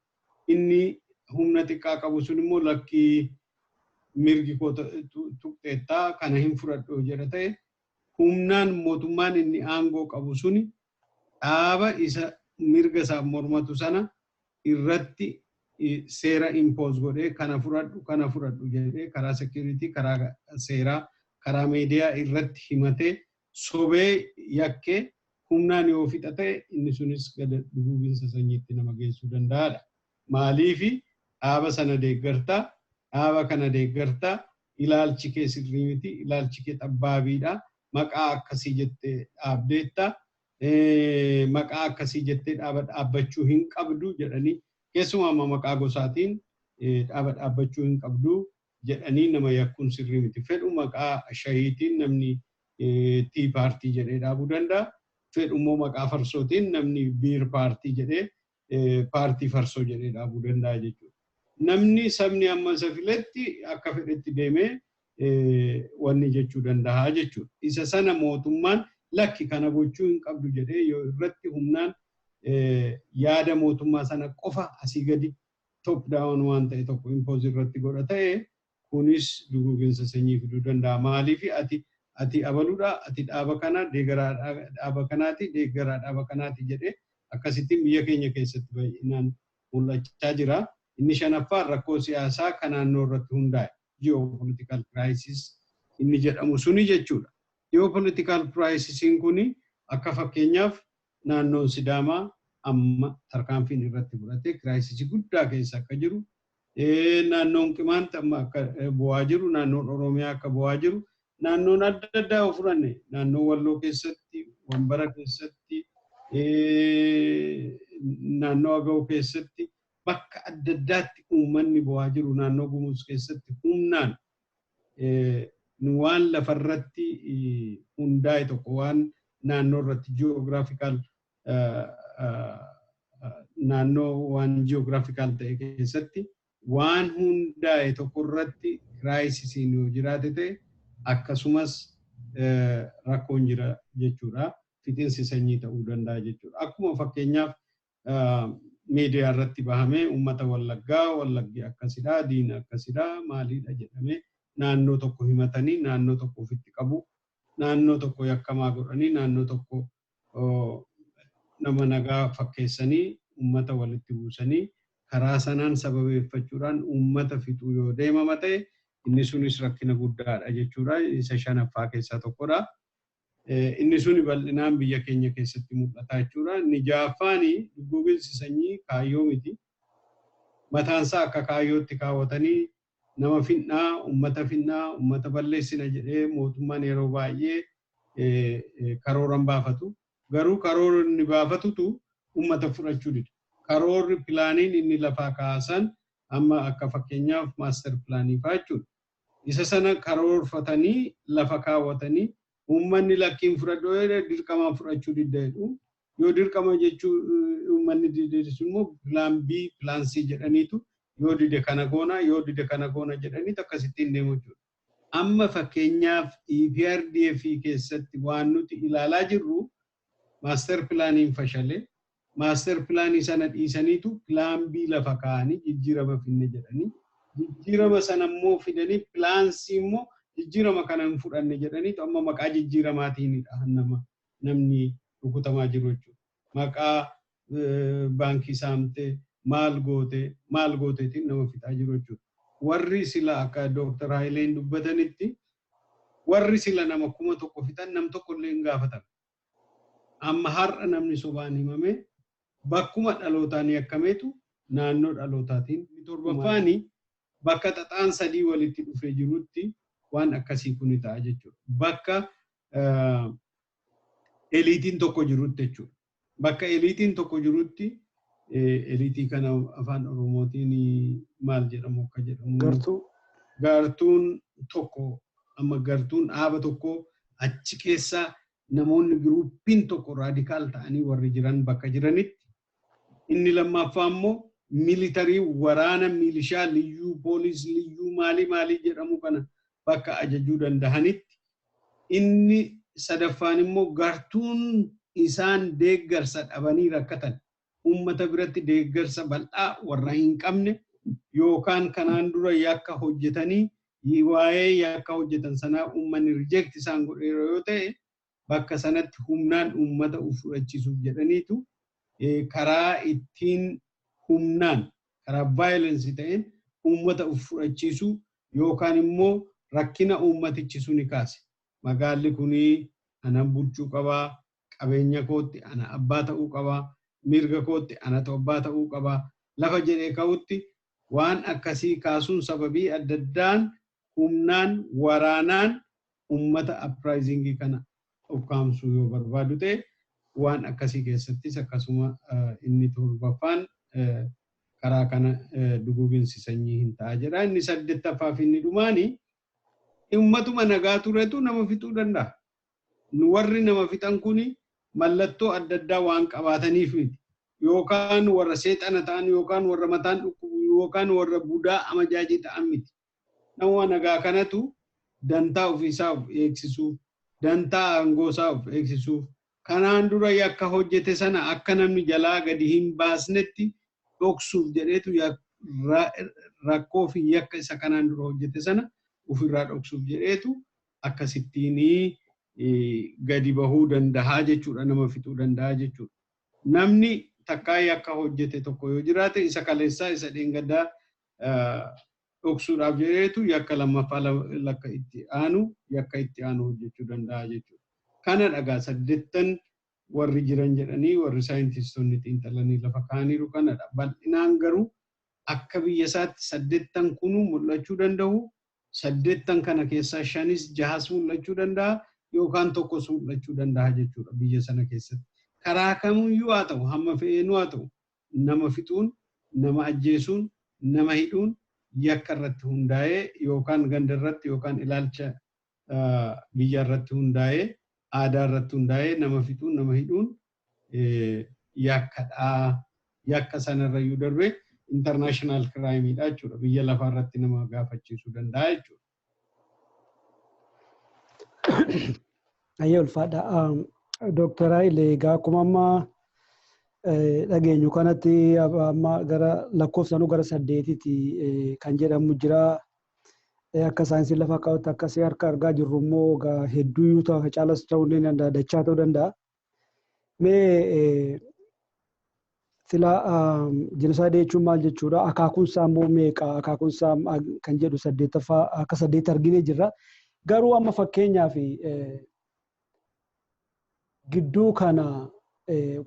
Inni humna xiqqaa qabu sun immoo lakkii, mirgi koo tuqxeettaa, kana hin fudhadhu jedha ta'e, humnaan mootummaan inni aangoo qabu suni dhaaba isa mirga isaaf mormatu sana irratti seera impose godhee, kana fudhadhu, kana fudhadhu jedhee, karaa security, karaa seeraa, karaa miidiyaa irratti himatee, sobee yakkee humnaan yoo fixa ta'e, inni sunis gada duguuginsa sanyiitti nama geessuu danda'aadha. Maaliifi dhaaba sana deeggartaa, dhaaba kana deeggartaa, ilaalchi kee sirrii miti, ilaalchi kee xabbaabiidha, maqaa akkasii jettee dhaabdeetta, maqaa akkasii jettee dhaaba dhaabbachuu hin qabdu jedhanii, keessumaa amma maqaa gosaatiin dhaaba dhaabbachuu hin qabdu jedhanii nama yakkuun sirrii miti. Fedhu maqaa shayiitiin namni tea party jedhee dhaabuu danda'a. Fedhu immoo maqaa farsootiin namni beer party jedhee, paartii farsoo jedhee dhaabuu danda'a jechuudha. Namni sabni amma isa filetti akka fedhetti deemee wanni jechuu danda'a jechuudha. Isa sana mootummaan lakki, kana gochuu hin qabdu jedhee yoo irratti humnaan yaada mootummaa sana qofa asii gadi top down waan ta'e tokko impose irratti godha ta'e, kunis duguuginsa sanyii fiduu danda'a. Maaliif ati abaluudha, ati dhaaba kana deeggaraa, dhaaba kanaati deeggaraa, dhaaba kanaati jedhee akkasittiin biyya keenya keessatti baay'inaan mul'achaa jira. Inni shanaffaan rakkoo siyaasaa kan naannoo irratti hundaa'e, geopolitical crisis inni jedhamu suni jechuudha. Geopolitical crisisiin kun akka fakkeenyaaf naannoon Sidaamaa amma tarkaanfiin irratti fudhatee crisisii guddaa keessa akka jiru, naannoon Qimaant amma akka bu'aa jiru, naannoon Oromiyaa akka bu'aa jiru, naannoon adda addaa yoo fudhanne naannoo Walloo keessatti, Wambara keessatti, naannoo Agaw keessatti, bakka adda addaatti uummanni bu'aa jiru, naannoo Gumuz keessatti humnaan waan lafarratti hundaa'e tokko, waan naannoo irratti geographical, naannoo waan geographical ta'e keessatti waan hundaa'e tokko irratti crisisiin yoo jiraate ta'e, akkasumas rakkoon jira jechuudha. Fixinsi sanyii ta'uu danda'a jechuudha. Akkuma fakkeenyaaf miidiyaa irratti bahamee uummata Wallaggaa, Wallaggi akkasidha, diina akkasidha, maaliidha jedhamee naannoo tokko himatanii naannoo tokko ofitti qabu, naannoo tokko yakkamaa godhanii naannoo tokko nama nagaa fakkeessanii uummata walitti buusanii karaa sanaan sababeeffachuudhaan uummata fixuu yoo deemama ta'e, inni sunis rakkina guddaadha jechuudha. Isa shanaffaa keessaa tokkodha. Inni suni bal'inaan biyya keenya keessatti mul'ata jechuudha. Inni ja'affaani duguuginsi sanyii kaayyoo miti. Mataansaa akka kaayyootti kaawwatanii nama finnaa, uummata finnaa, uummata balleessina jedhee mootummaan yeroo baay'ee karooran baafatu. Garuu karoora inni baafatutu uummata fudhachuu dida. Karoorri, planiin inni lafaa kaasan amma akka fakkeenyaaf master planii fa'aa jechuudha. Isa sana karoorfatanii lafa kaawwatanii uummanni lakkiin fudhadhu dirqamaan fudhachuu didda jedhu. Yoo dirqama jechuu uummanni dideessu immoo plan B, plan C jedhaniitu, yoo dide kana goona, yoo dide kana goona jedhaniitu akkasittiin deemu jechuudha. Amma fakkeenyaaf EPRDF keessatti waan nuti ilaalaa jirru, master planiin fashalee, master planii sana dhiisaniitu plan B lafa kaa'anii jijjiirama finne jedhanii, jijjiirama sana immoo fidanii plan C immoo jijjiirama kana hin fudhanne jedhaniitu amma maqaa jijjiiramaatiinidha nama namni rukutamaa jiru jechuudha. Maqaa baankii saamtee, maal goote maal gooteetiin nama fixaa jiru jechuudha. Warri sila akka Dooktar Hayileen dubbatanitti, warri sila nama 1000 fixan nam tokko illee hin gaafatan. Amma har'a namni sobaan himame bakkuma dhalootaan yakkameetu naannoo dhalootaatiin. Torbaffaani bakka xaxaan sadii walitti dhufee jirutti waan akkasii kun ta'a jechuudha. Bakka eliteiin tokko jirutti jechuudha. Bakka eliteiin tokko jirutti, elitii kana afaan Oromootiin maal jedhamu akka jedhamu. Gartuu. Gartuun tokko, amma gartuun dhaaba tokko achi keessa namoonni groupiin tokko radical ta'anii warri jiran bakka jiranitti. Inni lammaffaa immoo military, waraana, milishaa, liyyuu poolis, liyyuu maalii maalii jedhamu kana bakka ajajuu danda'anitti. Inni sadaffaan immoo gartuun isaan deeggarsa dhabanii rakkatan, uummata biratti deeggarsa bal'aa warra hin qabne, yookaan kanaan dura yakka hojjetanii waa'ee yakka hojjetan sanaa uummanni reject isaan godheera yoo ta'e, bakka sanatti humnaan uummata uf fudhachiisuuf jedhaniitu karaa ittiin humnaan, karaa violence ta'een uummata uf fudhachiisuu, yookaan immoo rakkina uummatichi suni kaase. Magaalli kunii ana bulchuu qabaa, qabeenya kootti ana abbaa ta'uu qabaa, mirga kootti anatu abbaa ta'uu qabaa lafa jedhee ka'utti, waan akkasii kaasuun sababii adda addaan humnaan waraanaan uummata uprisingii kana ukkaamsuu yoo barbaadu ta'e, waan akkasii keessattis akkasuma inni torbaffaan karaa kana duguginsi sanyii hin ta'a jedha. Inni saddeettaffaa fi inni dhumaani uummatuma nagaa turetu nama fixuu danda'a. Nu warri nama fixan kuni mallattoo adda addaa waan qabaataniif miti. Yookaan warra seexana ta'an, yookaan warra mataan dhukkubu, yookaan warra budaa amajaajii ta'an miti. Nama nagaa kanatu dantaa ofiisaa of eegsisuuf, dantaa aangoosaa of eegsisuuf, kanaan dura yakka hojjete sana akka namni jalaa gadi hin baasnetti dhoksuuf jedheetu, rakkoo fi yakka isa kanaan dura hojjete sana ofirraa dhoksuuf jedheetu akkasittiin gadi bahuu danda'a jechuudha, nama fixuu danda'a jechuudha. Namni takkaa yakka hojjete tokko yoo jiraate, isa kaleessaa, isa dheengaddaa Dhoksuudhaaf jedheetu yakka lammaffaa lakka itti aanu yakka itti aanu hojjechuu danda'a jechuudha. Kana dhagaa saddeettan warri jiran jedhanii warri saayintistoonni xiinxalanii lafa kaa'aniiru kanadha. Bal'inaan garuu akka biyya isaatti saddeettan kunuu mul'achuu danda'u. Saddeettan kana keessaa shanis jahas mul'achuu danda'a yookaan tokkos mul'achuu danda'a jechuudha biyya sana keessatti. Karaa kamiyyuu haa ta'u, hamma fe'eenuu haa ta'u, nama fixuun, nama ajjeesuun, nama hidhuun yakka irratti hundaa'ee yookaan ganda irratti yookaan ilaalcha biyya irratti hundaa'ee, aadaa irratti hundaa'ee nama fixuun, nama hidhuun yakkadhaa. Yakka sanarrayyuu darbee international crimeidha jechuudha. Biyya lafaa irratti nama gaafachiisuu danda'a jechuudha. Ayyee, ulfaadha. Dooktar Hayilee, egaa akkuma amma dhageenyu kanatti amma gara lakkoofsanuu gara saddeetitti kan jedhamu jira. Akka saayinsiin lafa kaa'utti akkasii harka argaa jirru immoo egaa hedduuyyuu ta'u, caalas ta'uu ni danda'a, dachaa ta'uu danda'a. Mee sila jenosaayidii jechuun maal jechuudha? Akaakuun isaa immoo meeqa? Akaakuun isaa kan jedhu saddeettaffaa akka saddeet arginee jirra. Garuu amma fakkeenyaaf gidduu kana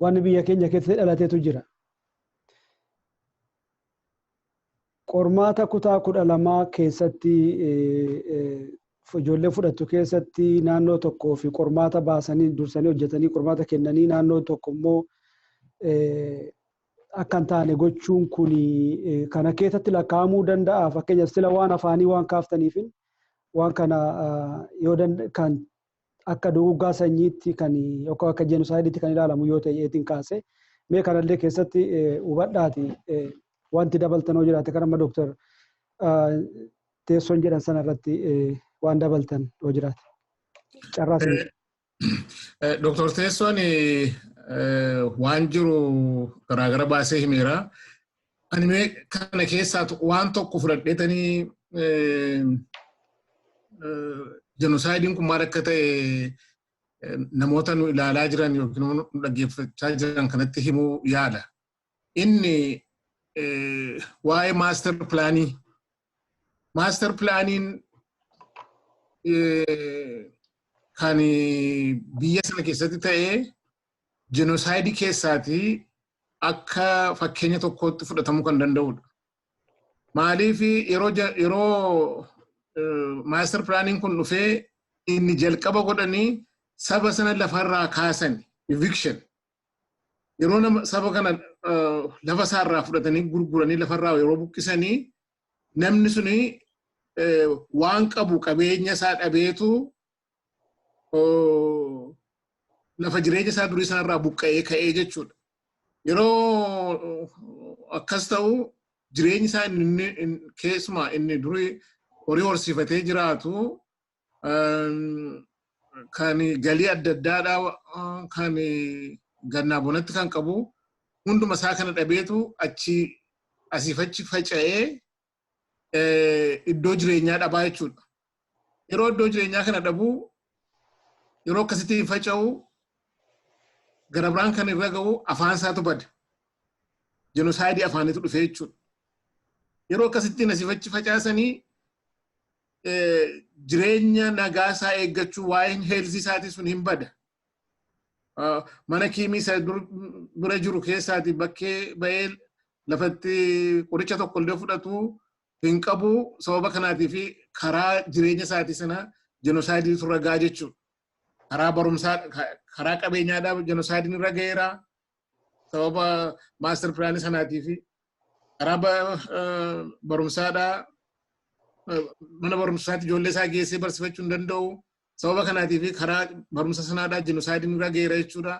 waan biyya keenya keessatti dhalateetu jira. Qormaata kutaa 12 keessatti ijoollee fudhattu keessatti naannoo tokkoo fi qormaata baasanii dursanii hojjetanii qormaata kennanii naannoo tokko immoo akka hin taane gochuun kun kana keessatti lakkaa'amuu danda'a. Fakkeenyaaf sila waan afaanii waan kaaftaniifin waan kana yoo kan akka duguggaa sanyiitti kan yookaan akka jeenosaayidiitti kan ilaalamu yoo ta'e eetiin kaase, mee kanallee keessatti hubadhaati wanti dabaltan yoo jiraate, kan amma Dooktar Teessoon jedhan sana irratti waan dabaltan yoo jiraate. Carraa sinii. Dooktar Teessoon waan jiru garaagara baasee himeera. Ani mee kana keessaa waan tokko fudhadheetanii jenosaayidiin kun maal akka ta'e namoota nu ilaalaa jiran yookiin nu dhaggeeffachaa jiran kanatti himuu yaala. Inni waa'ee master planii. Master planiin kan biyya sana keessatti ta'ee jenosaayidii keessaatii akka fakkeenya tokkootti fudhatamuu kan danda'udha. Maaliif? Yeroo master planiin kun dhufee inni jalqaba godhanii saba sana lafarraa kaasan, eviction. Yeroo nama saba kana lafa isaarraa fudhatanii gurguranii lafarraa yeroo buqqisanii, namni suni waan qabu qabeenya isaa dhabeetu lafa jireenya isaa durii sanarraa buqqa'ee ka'ee jechuudha. Yeroo akkas ta'u jireenyi isaa inni keessumaa inni durii horii horsiifatee jiraatu, kan galii adda addaadhaa, kan gannaa bonatti kan qabu hunduma isaa kana dhabeetu achi asiif achi faca'ee iddoo jireenyaa dhabaa jechuudha. Yeroo iddoo jireenyaa kana dhabuu, yeroo akkasitti faca'u, gara biraan kan irra ga'u afaan isaatu bada. Jenosaayidii afaanitu dhufe jechuudha. Yeroo akkasittiin asiif achi facaasanii jireenya nagaa isaa eeggachuu, waa'een health isaatii sun hin bada. Mana kiimii isa bira jiru keessaati bakkee ba'ee lafatti qoricha tokko illee fudhatu hin qabu. Sababa kanaatii fi karaa jireenya isaatii sana jenosaayidiitu irra gahaa jechuudha. Karaa barumsaa, karaa qabeenyaadhaa jenosaayidiin irra ga'eera. Sababa master planii sanaatii fi karaa barumsaadhaa mana barumsaatti ijoollee isaa geessee barsiifachuu hin danda'u. Sababa kanaatii fi karaa barumsa sanaadhaa jenosaayidiin irra ga'eera jechuudha.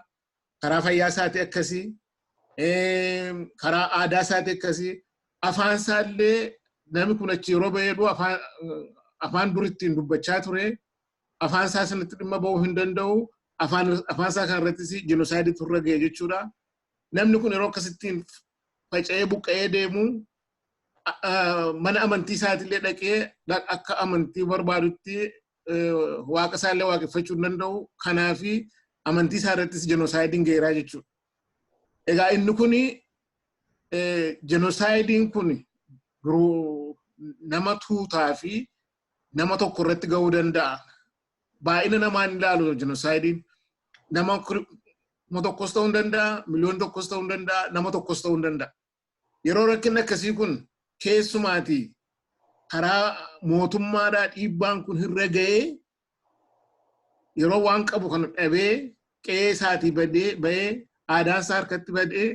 Karaa fayyaa isaatii akkasii, karaa aadaa isaatii akkasii, afaan isaallee namni kun achi yeroo ba'eedhu afaan dur ittiin dubbachaa ture, afaan isaa sanatti dhimma ba'uu hin danda'u, afaan isaa kanarrattis jenosaayidiitu irra ga'e jechuudha. Namni kun yeroo akkasittiin faca'ee buqqa'ee deemu mana amantii isaatillee dhaqee akka amantii barbaadutti waaqa isaallee waaqeffachuu hin danda'u. Kanaafi amantii isaa irrattis jenosaayidiin ga'eeraa jechuudha. Egaa inni kuni jenosaayidiin kun duruu nama tuutaa fi nama tokko irratti ga'uu danda'a. Baay'ina namaa hin ilaalu jenoosaaydiin. Nama tokkos ta'uu hin danda'a, miliyoona tokkos ta'uu hin danda'a, nama tokkos ta'uu hin danda'a. Yeroo rakkinni akkasii kun keessumaati karaa mootummaadhaa dhiibbaan kun irra ga'ee yeroo waan qabu kana dhabee qe'ee isaatii badee bahee aadaan isaa harkatti badee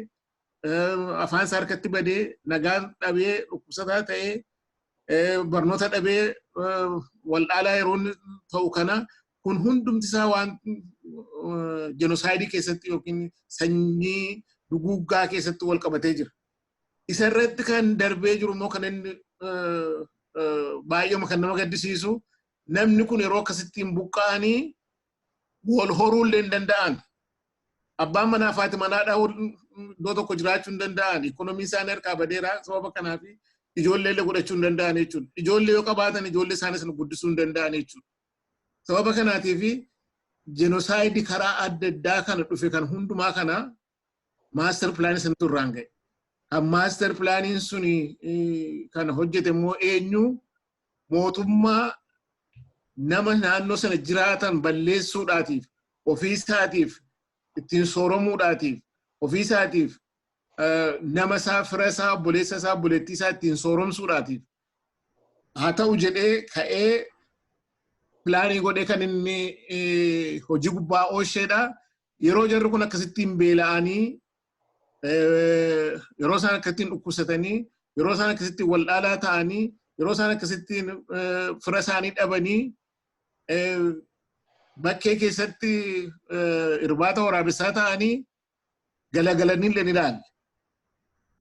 afaan isaa harkatti badee nagaan dhabee dhukkubsataa ta'ee barnoota dhabee waldhaalaa yeroo inni ta'u kana kun hundumti isaa waan jenosaayidii keessatti yookiin sanyii duguuggaa keessatti wal qabatee jira. Isa irratti kan darbee jiru immoo kan inni baay'eema kan nama gaddisiisu namni kun yeroo akkasittiin buqqa'anii wal horuu illee hin danda'an. Abbaan manaa fi haati manaadhaa iddoo tokko jiraachuu hin danda'an. Ikoonomiin isaanii harkaa badeera sababa kanaaf ijoollee illee godhachuu hin danda'an jechuudha. Ijoollee yoo qabaatan ijoollee isaanii sana guddisuu hin danda'an jechuudha. Sababa kanaatiif jenosaayidii karaa adda addaa kana dhufe kan hundumaa kana master planii sanatu irraan ga'e. Kan master planiin suni kan hojjete immoo eenyu mootummaa nama naannoo sana jiraatan balleessuudhaatiif ofii isaatiif ittiin sooromuudhaatiif ofii isaatiif nama isaa fira isaa obboleessa isaa obboleettii isaa ittiin sooromsuudhaatiif haa ta'u jedhee ka'ee planii godhee kan inni hojii gubbaa oolcheedha. Yeroo jarri kun akkasittiin beela'anii yeroo isaan akkasittiin dhukkubsatanii yeroo isaan akkasittiin waldhaalaa ta'anii yeroo isaan akkasittiin fira isaanii dhabanii bakkee keessatti irbaata waraabessaa ta'anii galagalanii illee ni ilaalle.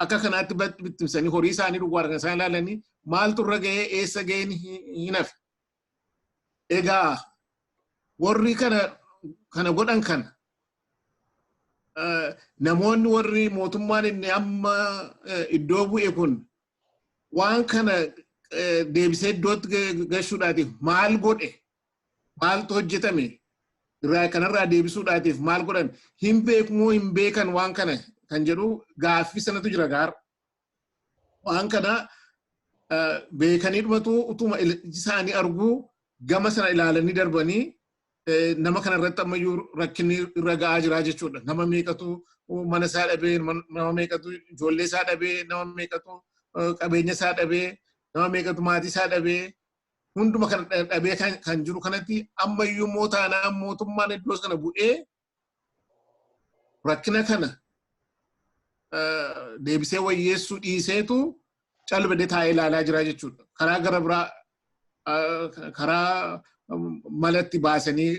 Akka kanaatti bittimsanii horii isaanii duwwaa kan isaan ilaalanii maaltu irra ga'ee eessa ga'een hin hafe. Egaa warri kana godhan kana namoonni warri mootummaan inni amma iddoo bu'e kun waan kana deebisee iddootti gashuudhaatiif maal godhe maaltu hojjetame irraa kanarraa deebisuudhaatiif maal godhan hin beekmoo hin beekan waan kana kan jedhu gaaffii sanatu jira gaara. Waan kana beekanii dhumatu utuma isaanii arguu gama sana ilaalanii darbanii nama kana irratti ammayyuu rakkinni irra ga'aa jira jechuudha. Nama meeqatu mana isaa dhabee, nama meeqatu ijoollee isaa dhabee, nama meeqatu qabeenya isaa dhabee, nama meeqatu maatii isaa dhabee, hunduma kana dhabee kan jiru kanatti ammayyuu immoo taanaan mootummaan iddoo sana bu'ee rakkina kana deebisee wayyeessuu dhiiseetu calbadee taa'ee ilaalaa jira jechuudha. Karaa gara biraa karaa malatti baasanii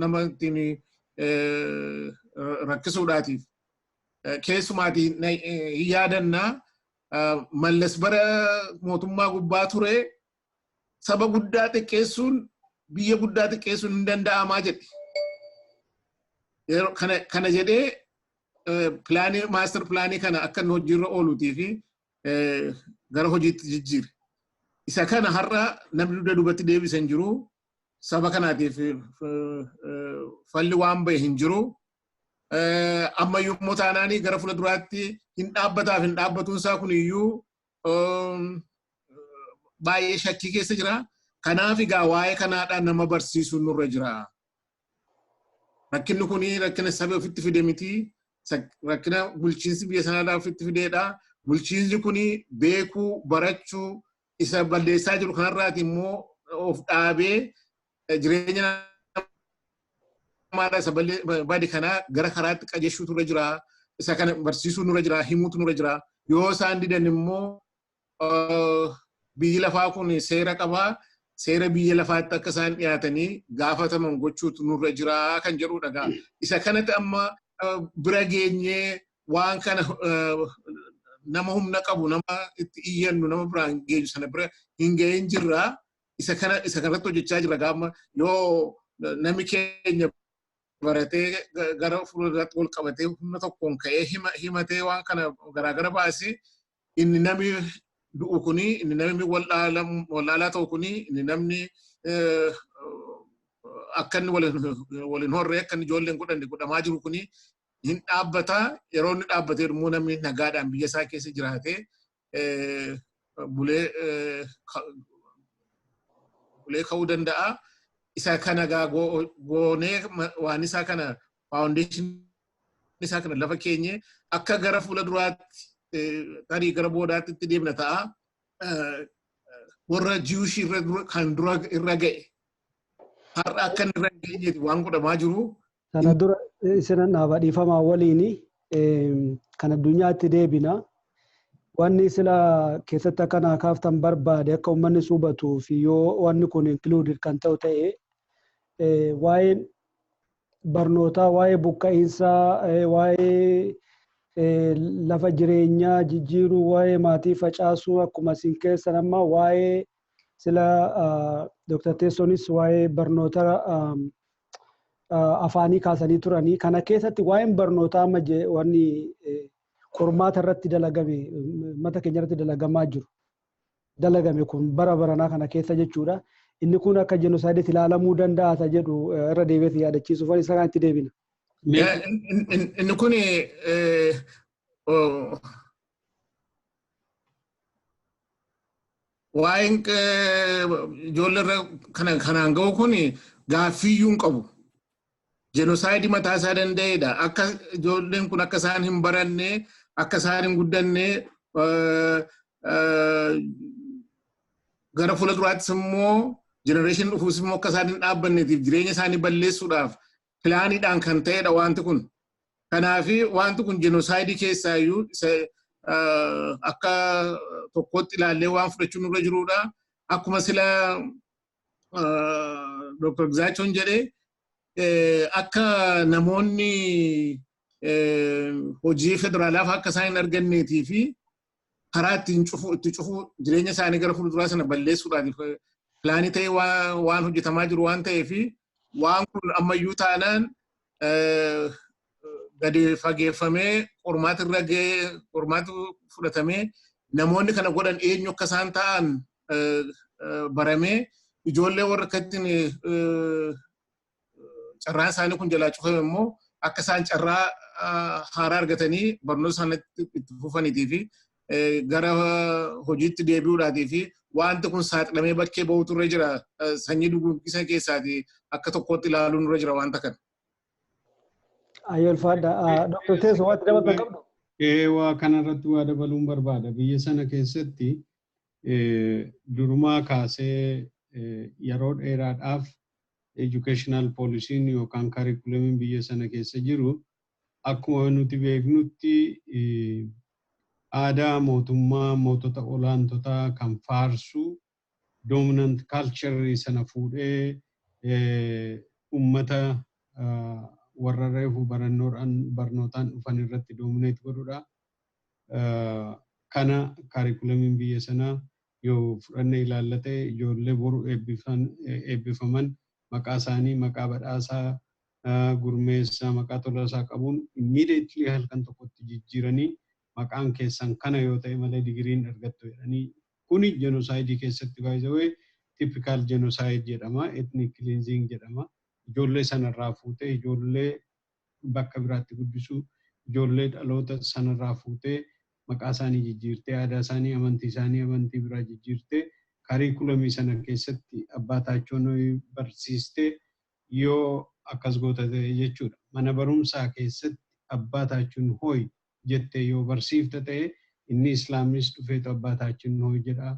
nama ittiin rakkisuudhaatiif keessumaatii hin yaadannaa Mallas bara mootummaa gubbaa ture saba guddaa xiqqeessuun biyya guddaa xiqqeessuun hin danda'amaa jedhe. Kana jedhee planii master planii kana akka inni hojiirra ooluutii fi gara hojiitti jijjiire. Isa kana har'a namni dugda duubatti deebisan jiru. Saba kanaatiif falli waan bahe hin jiru. Ammayyuu immoo taanaanii gara fuula duraatti hin dhaabbataaf hin dhaabbatuun isaa kun iyyuu baay'ee shakkii keessa jira. Kanaaf egaa waa'ee kanaadhaan nama barsiisuun nurra jira. Rakkinni kun rakkina saba ofitti fide miti. Rakkina bulchiinsi biyya sanaadhaa ofitti fideedha. Bulchiinsi kun beekuu, barachuu, isa balleessaa jiru kanarraati immoo of dhaabee jireenya namaadhaa isa bade kanaa gara karaatti qajeelchuutu nurra jira. Isa kana barsiisuu nurra jira, himuutu nurra jira. Yoo isaan didan immoo biyyi lafaa kun seera qabaa. Seera biyya lafaatti akka isaan dhiyaatanii gaafataman gochuutu nurra jira kan jedhudha. Isa kanatti amma bira geenyee waan kana nama humna qabu nama itti iyyannu nama biraan geenyu sana bira hin gahin jirra. Isa kana isa kanarratti hojjechaa jira gaama yoo namni keenya baratee gara fuulduraatti wal qabatee humna tokkoon ka'ee himatee waan kana garaagara baasee inni namni du'u kuni inni namni wallaalaa ta'u kuni inni namni akka inni waliin horree akka inni ijoolleen godhanne godhamaa jiru kuni hin dhaabbataa. Yeroo inni dhaabbatee immoo namni nagaadhaan biyya isaa keessa jiraatee bulee ka'uu danda'a. Isa kana goonee waan isaa kana foundation isaa kana lafa keenye akka gara fuula duraatti tarii gara boodaatti itti deemna ta'a. Warra Jewish irra kan dura irra ga'e har'a akka inni irra hin geenyeeti waan godhamaa jiru. Sana dura isinan dhaaba dhiifamaa waliini kan addunyaatti deebina. Wanni sila keessatti akka naa kaaftan barbaade akka uummanni hubatuu fi yoo wanni kun included kan ta'u ta'e waa'een barnootaa, waa'ee buqqa'iinsaa, waa'ee lafa jireenyaa jijjiiruu, waa'ee maatii facaasuu akkuma isin keessan amma waa'ee sila Dr. Teessoonis waa'ee barnoota afaanii kaasanii turanii kana keessatti waa'een barnootaa amma wanni qormaata irratti dalagame mata keenya irratti dalagamaa jiru dalagame kun bara baranaa kana keessa jechuudha. Inni kun akka genocide ilaalamuu danda'a isa jedhu irra deebi'ee yaadachiisuuf isa kanatti deebina. Inni kun waa'een ijoollee irra kanaan ga'u kun gaaffiyyuu hin qabu. Genocide mataa isaa danda'edha. Akka ijoolleen kun akka isaan hin baranne, akka isaan hin guddanne, gara fuula duraattis immoo generation dhufuus immoo akka isaan hin dhaabbanneetiif jireenya isaanii balleessuudhaaf planiidhaan kan ta'edha wanti kun. Kanaaf wanti kun genocide keessaayyuu akka tokkotti ilaallee waan fudhachuun nurra jirudha. Akkuma sila Dr. Gizaachoon jedhee akka namoonni hojii federaalaaf akka isaan hin arganneetii fi karaa ittiin cufu itti cufu jireenya isaanii gara fuulduraa sana balleessuudhaaf planii ta'ee waan hojjetamaa jiru waan ta'eef waan kun ammayyuu taanaan gadi fageeffamee qormaata irra ga'ee qormaata fudhatamee namoonni kana godhan eenyu akka isaan ta'an baramee ijoollee warra akkattiin carraan isaanii kun jalaa cufame immoo akka isaan carraa haaraa argatanii barnoota isaaniitti itti fufaniitii fi gara hojiitti deebi'uudhaatii fi wanti kun saaxilamee bakkee bahutu irra jira. Sanyii duguggisa keessaati akka tokkotti ilaaluun irra jira wanta kana. Ayyoo ulfaadha. Dr. Teessoo waanti dabalatan qabdu? Waa kanarratti waa dabaluun barbaada. Biyya sana keessatti durumaa kaasee yeroo dheeraadhaaf educational policy'n yookaan curriculumiin biyya sana keessa jiru akkuma nuti beeknutti aadaa mootummaa mootota olaantotaa kan faarsu dominant culture sana fuudhee ummata warra reefu barnootaan dhufan irratti dominate godhudha. Kana curriculumiin biyya sanaa yoo fudhanne ilaallate ijoollee boru eebbifaman maqaa isaanii maqaa badhaasaa gurmeessaa maqaa tolasaa qabuun immediately halkan tokkotti jijjiiranii maqaan keessan kana yoo ta'e malee digiriin argattu jedhanii kuni genocide keessatti by the way typical genocide jedhama, ethnic cleansing jedhama. Ijoollee sanarraa fuutee ijoollee bakka biraatti guddisuu, ijoollee dhaloota sanarraa fuutee maqaa isaanii jijjiirtee aadaa isaanii amantii isaanii amantii biraa jijjiirtee curriculumii sana keessatti abbaa taachoon barsiistee yoo akkas goota ta'e jechuudha. Mana barumsaa keessatti abbaa taachuun hooyi jettee yoo barsiifta ta'e inni islaamis dhufeetu abbaa taachuun hooyi jedha.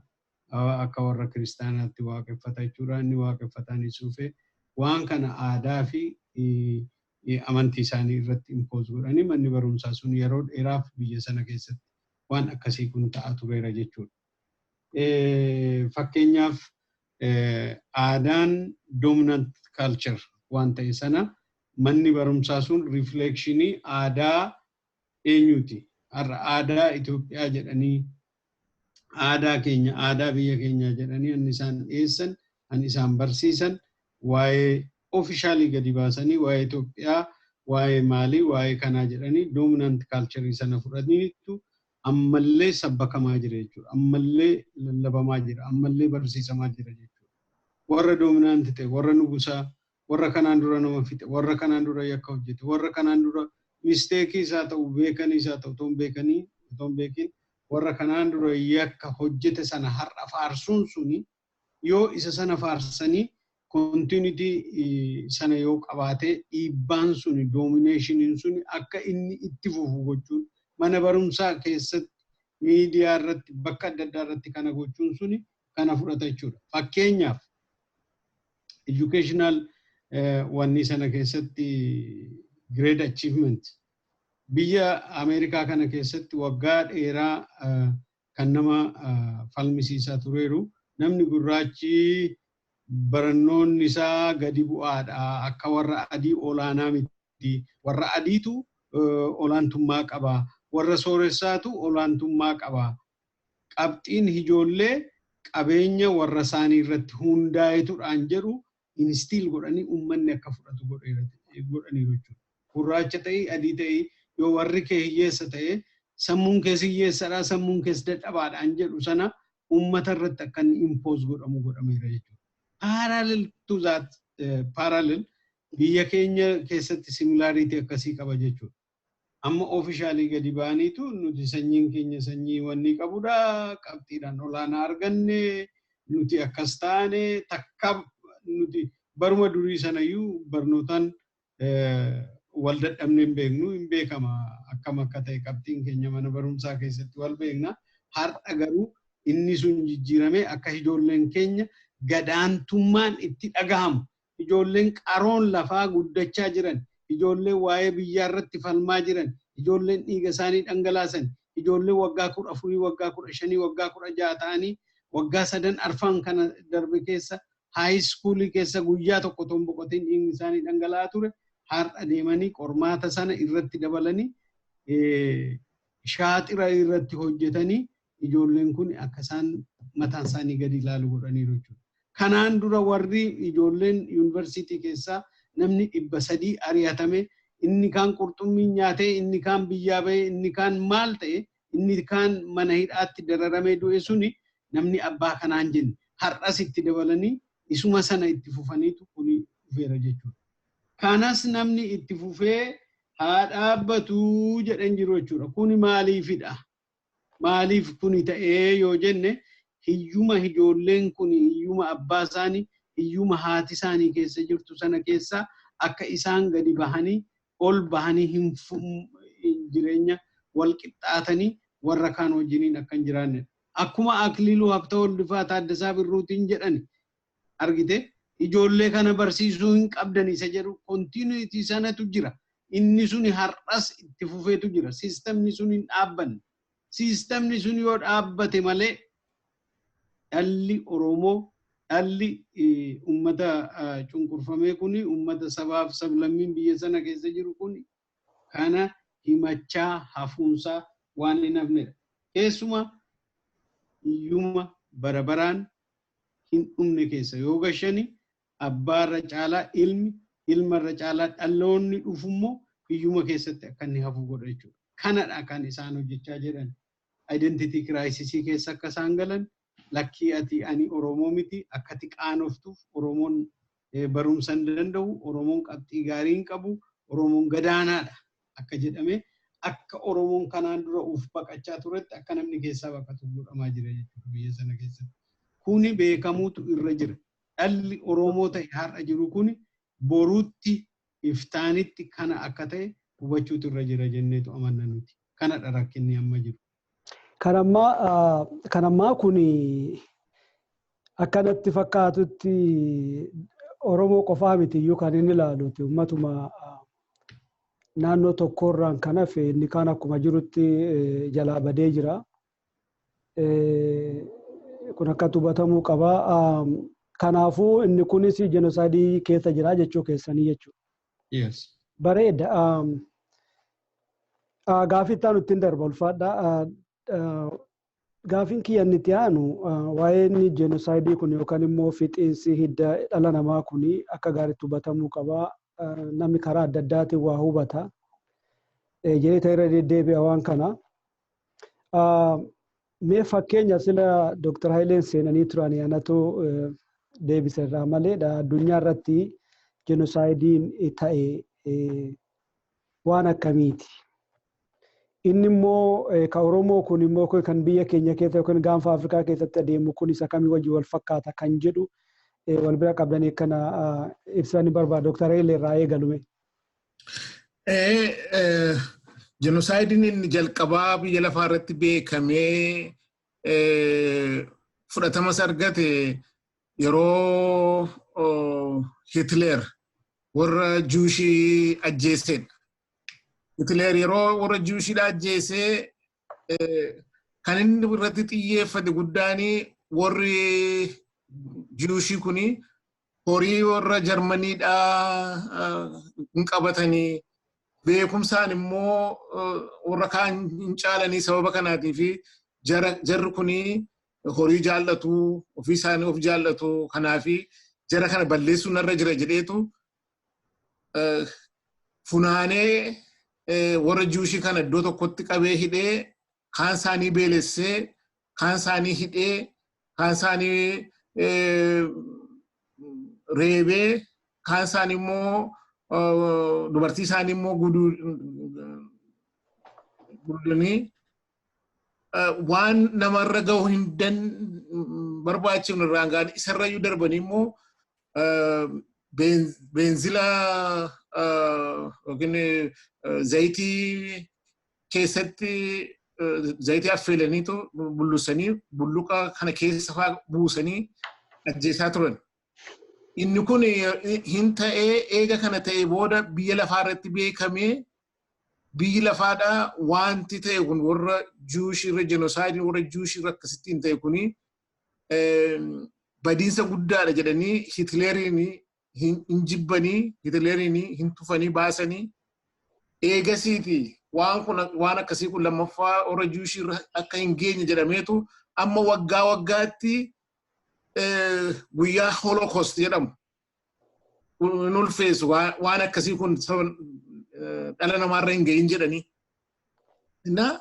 Akka warra kiristaanaatti waaqeffata jechuudha. Inni waaqeffataanis dhufee waan kana aadaa fi amantii isaanii irratti impose godhanii manni barumsaa sun yeroo dheeraaf biyya sana keessatti waan akkasii kun ta'aa tureera jechuudha. Fakkeenyaaf aadaan dominant culture waan ta'e sana manni barumsaa sun rifleekshinii aadaa eenyuti? Har'a aadaa Itoophiyaa jedhanii aadaa keenya aadaa biyya keenyaa jedhanii an isaan dhiyeessan an isaan barsiisan waa'ee officially gadi baasanii waa'ee Itoophiyaa waa'ee maalii waa'ee kanaa jedhanii dominant culture sana fudhataniitu ammallee sabbakamaa jira jechuudha. Ammallee lallabamaa jira. Ammallee barsiisamaa jira jechuudha. Warra dominant ta'e, warra nugusaa, warra kanaan dura nama fixe, warra kanaan dura yakka hojjete, warra kanaan dura mistake isaa ta'u beekanii isaa ta'u otoo hin beekanii otoo hin beekin Warra kanaan dura yakka hojjete sana har'a faarsuun suni, yoo isa sana faarsanii continuity sana yoo qabaate, dhiibbaan suni, dominationiin suni akka inni itti fufu gochuun, mana barumsaa keessatti, miidiyaa irratti, bakka adda addaa irratti kana gochuun suni kana fudhata jechuudha. Fakkeenyaaf, educational wanni sana keessatti grade achievement biyya Ameerikaa kana keessatti waggaa dheeraa kan nama falmisiisaa tureeru, namni gurraachi barannoonni isaa gadi bu'aadha, akka warra adii olaanaa miti, warra adiitu olaantummaa qaba, warra sooressaatu olaantummaa qaba, qabxiin ijoollee qabeenya warra isaanii irratti hundaa'eetudhaan jedhu instill godhanii uummanni akka fudhatu godhaniiru jechuudha. Gurraacha ta'ii adii ta'ii, yoo warri kee hiyyeessa ta'e, sammuun kees hiyyeessadha, sammuun kees dadhabaadhaan jedhu sana uummata irratti akka inni impose godhamu godhameera jechuudha. Parallel to that, parallel biyya keenya keessatti similarity akkasii qaba jechuudha. Amma officially gadi ba'aniitu nuti sanyiin keenya sanyii wanni qabudha, qabxiidhaan olaanaa arganne, nuti akkas taane. Takka nuti baruma durii sanayyuu barnootaan wal dadhabnee hin beeknu, hin beekama akkam akka ta'e qabxiin keenya mana barumsaa keessatti wal beekna. Har'a garuu inni sun jijjiiramee akka ijoolleen keenya gadaantummaan itti dhagahamu, ijoolleen qaroon lafaa guddachaa jiran, ijoolleen waa'ee biyyaa irratti falmaa jiran, ijoolleen dhiiga isaanii dhangalaasan, ijoolleen waggaa 14, waggaa 15, waggaa 16 ta'anii waggaa sadan arfan kana darbe keessa high schoolii keessa guyyaa tokko otoo hin boqotiin dhiigni isaanii dhangala'aa ture, har'a deemanii qormaata sana irratti dabalanii shaaxira irratti hojjetanii ijoolleen kun akka isaan mataan isaanii gadi ilaalu godhaniiru jechuudha. Kanaan dura warri ijoolleen yuunivarsiitii keessaa namni 300 ari'atame, inni kaan qurxummii nyaatee, inni kaan biyyaa bahee, inni kaan maal ta'e, inni kaan mana hidhaatti dararamee du'e suni namni abbaa kanaan jenne, har'as itti dabalanii isuma sana itti fufaniitu kuni dhufeera jechuudha. Kanas namni itti fufee haa dhaabbatu jedhan jiru jechuudha. Kuni maaliifidha? Maaliif kuni ta'ee yoo jenne, hiyyuma ijoolleen kun, hiyyuma abbaa isaanii, hiyyuma haati isaanii keessa jirtu sana keessa akka isaan gadi bahanii ol bahanii hin jireenya wal qixxaatanii warra kaan wajjiniin akka hin jiraannedha. Akkuma Akiliiluu Habtawald faa, Taaddasaa Birruutiin jedhani argite, ijoollee kana barsiisuu hin qabdan isa jedhu continuity sanatu jira. Inni suni har'as itti fufeetu jira. Systemni sun hin dhaabbanne. Systemni sun yoo dhaabbate malee dhalli Oromoo, dhalli uummata cunqurfamee kuni, uummata sabaaf sablammiin biyya sana keessa jiru kuni kana himachaa hafuunsaa waan hin hafnedha. Keessumaa hiyyuma bara baraan hin dhumne keessa yoo gashani, abbaarra caalaa ilmi, ilmarra caalaa dhaloonni dhufummoo hiyyuma keessatti akka inni hafu godha jechuudha. Kanadha kan isaan hojjechaa jiran. Identity crisis keessa akka isaan galan, lakkii ati ani Oromoo miti, akkati qaanoftuuf, Oromoon barumsa hin danda'u, Oromoon qabxii gaarii hin qabu, Oromoon gadaanaadha akka jedhame, akka Oromoon kanaan dura uf baqachaa turetti akka namni keessaa baqatu godhamaa jira jechuudha biyya sana keessatti. Kuni beekamuutu irra jira. Dhalli Oromoo ta'e har'a jiru kuni boruutti iftaanitti kana akka ta'e hubachuutu irra jira jenneetu amanna nuti. Kanadha rakkinni amma jiru. Kan ammaa kun akkanatti fakkaatutti Oromoo qofaa miti iyyuu kan inni ilaaluti, uummatuma naannoo tokkorraan kan hafe inni kaan akkuma jirutti jalaa badee jira. Kun akkatti hubatamuu qaba. Kanaafuu inni kunis genocide keessa jira jechuu keessanii jechuudha. Yes. Bareeda. Gaafii itti aanu ittiin darba, ulfaadha. Gaafiin kiyya inni itti aanu waa'ee inni genocide kun yookaan immoo fixiinsi hidda dhala namaa kun akka gaariitti hubatamuu qaba. Namni karaa adda addaatiin waa hubata. Jedhee irra deddeebi'a waan kana. Mee fakkeenya sila Dr. Hayileen seenanii turan anatu deebise irraa malee, addunyaa irratti genocideiin ta'e waan akkamiiti? Inni immoo ka Oromoo kun immoo kan biyya keenya keessa yookiin gaanfa Afrikaa keessatti adeemu kun isa kamii wajjin wal fakkaata kan jedhu wal bira qabdanii akkana ibsan ni barbaada. Dooktar Hayilee irraa eegalume. Jenoosaaydiin inni jalqabaa biyya lafaa irratti beekamee fudhatamas argate yeroo Hitler warra Juushii ajjeesedha. Hitler yeroo warra Juushiidha ajjeesee kan inni irratti xiyyeeffate guddaan warri Juushii kuni horii warra Jarmaniidhaa hin qabatanii, beekumsaan immoo warra kaan hin caalanii, sababa kanaatii fi jarri kuni horii jaallatu, ofii isaanii of jaallatu, kanaafi jara kana balleessuun narra jira jedheetu funaanee warra Juushii kana iddoo tokkotti qabee hidhee, kaan isaanii beelessee, kaan isaanii hidhee, kaan isaanii reebee, kaan isaanii immoo dubartii isaanii immoo gudanii waan namarra gahu hin barbaachifne irraan ga'an. Isarrayyuu darbanii immoo beenzila yookiin zayitii keessatti zayitii affeelaniitu bullusanii, bulluqa kana keessa fa'aa buusanii ajjeesaa turan. Inni kun hin ta'ee, eega kana ta'e booda biyya lafaa irratti beekamee, biyyi lafaadhaa wanti ta'e kun warra Juushii irra jenoosaaydiin warra Juushii irra akkasittiin ta'e kuni badiinsa guddaadha jedhanii Hitleeriin hin jibbanii, Hitleeriin hin tufanii baasanii. Eegasiiti waan kun, waan akkasii kun lammaffaa warra Juushii irra akka hin geenye jedhameetu amma waggaa waggaatti guyyaa Holocaust jedhamu hin ulfeessu, waan akkasii kun dhala namaarra hin gahin jedhanii. Innaa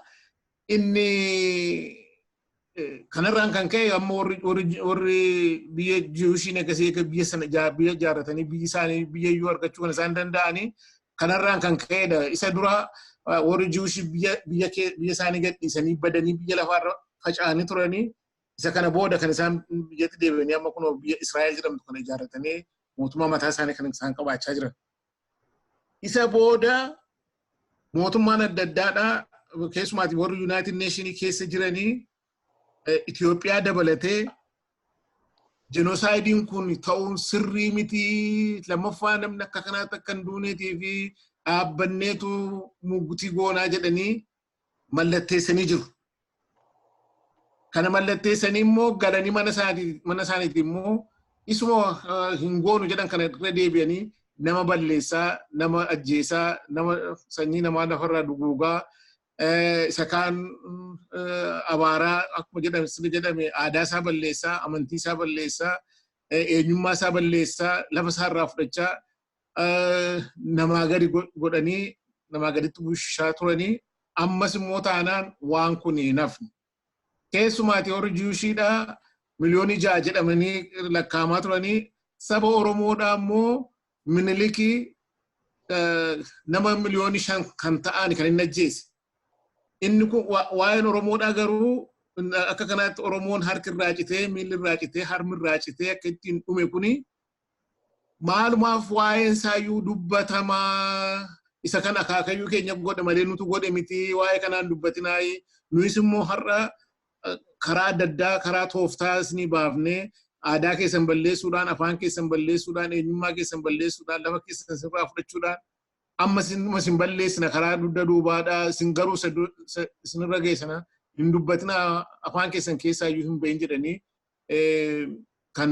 inni kanarraan kan ka'e amma warri biyya Jiwushiin akkasii akka biyya sana biyya ijaarratanii biyyi isaanii biyya iyyuu argachuu kan isaan danda'anii kanarraan kan ka'edha. Isa dura warri Jiwushii biyya isaanii gadhiisanii badanii biyya lafaarra faca'anii turanii, isa kana booda kan isaan biyyatti deebi'anii amma kunoo biyya Israa'el jedhamtu kana ijaarratanii mootummaa mataa isaanii kan isaan qabaachaa jiran. Isa booda mootummaan adda addaadhaa, keessumaati warri United Nationii keessa jiranii, Itoophiyaa dabalatee, jenoosaaydiin kun ta'uun sirrii miti, lammaffaa namni akka kanaatti akka hin duuneetii fi dhaabbanneetu muggutii goonaa jedhanii mallatteessanii jiru. Kana mallatteessanii immoo galanii mana isaaniitti immoo isuma hin goonu jedhan kana irra deebi'anii nama balleessaa, nama ajjeesaa, nama sanyii namaa lafarraa duguugaa, isa kaan abaaraa, akkuma jedhame sirri jedhame aadaa isaa balleessaa, amantii isaa balleessaa, eenyummaa isaa balleessaa, lafa isaa irraa fudhachaa, namaa gadi godhanii namaa gaditti bushaa turanii, ammas immoo taanaan waan kun hin hafne. Keessumaati warri Juushiidhaa miliyoonii 6 jedhamanii lakkaa'amaa turanii, saba Oromoodhaa immoo Minilikii nama miliyoonii 5 kan ta'an kan inni ajjeese. Inni kun waa'een Oromoodhaa garuu akka kanaatti Oromoon harki irraa citee, miilli irraa citee, harmi irraa citee akka ittiin dhume kuni maalumaaf waa'een isaayyuu dubbatamaa? Isa kan akaakayyuu keenya godhe malee nutu godhe miti, waa'ee kanaan dubbatinaayi. Nuyis immoo har'a karaa adda addaa, karaa tooftaa isinii baafnee, aadaa keessan balleessuudhaan, afaan keessan balleessuudhaan, eenyummaa keessan balleessuudhaan, lafa keessan sirraa fudhachuudhaan amma isin balleessina karaa dugda duubaadhaa, isin garuu isinirra geessana hin dubbatinaa, afaan keessan keessaa iyyuu hin bahin jedhanii kan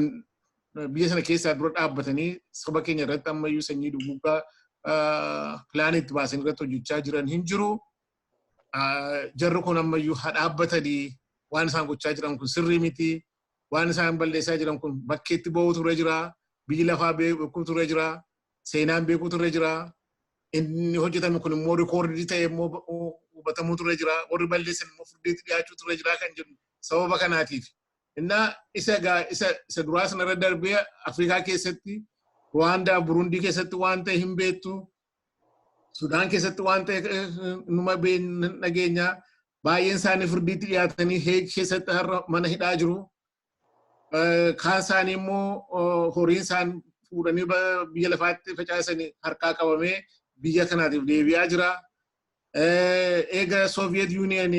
biyya sana keessaa dura dhaabbatanii saba keenya irratti ammayyuu sanyii duguuggaa pilaanii itti baasan irratti hojjechaa jiran hin jiru. Jarri kun ammayyuu haa dhaabbatanii, waan isaan gochaa jiran kun sirrii miti. Waan isaan balleessaa jiran kun bakkeetti ba'uutu irra jira. Biyyi lafaa beekuutu irra jira. Seenaan beekuutu irra jira. Inni hojjetame kun immoo record ta'e immoo hubatamuutu irra jira. Warri balleessan immoo furdiitti dhiyaachuutu irra jira kan jedhu sababa kanaatiif. Innaa isa isa duraa sanarra darbee Afrikaa keessatti Ruwaandaa, Burundii keessatti waan ta'e hin beektu. Sudaan keessatti waan ta'e numa dhageenya. Baay'een isaanii firdiitti dhiyaatanii Heeg keessatti har'a mana hidhaa jiru. Kaan isaanii immoo horiin isaan fuudhanii biyya lafaatti facaasanii harkaa qabamee biyya kanaatiif deebi'aa jira. Eega Soviet Union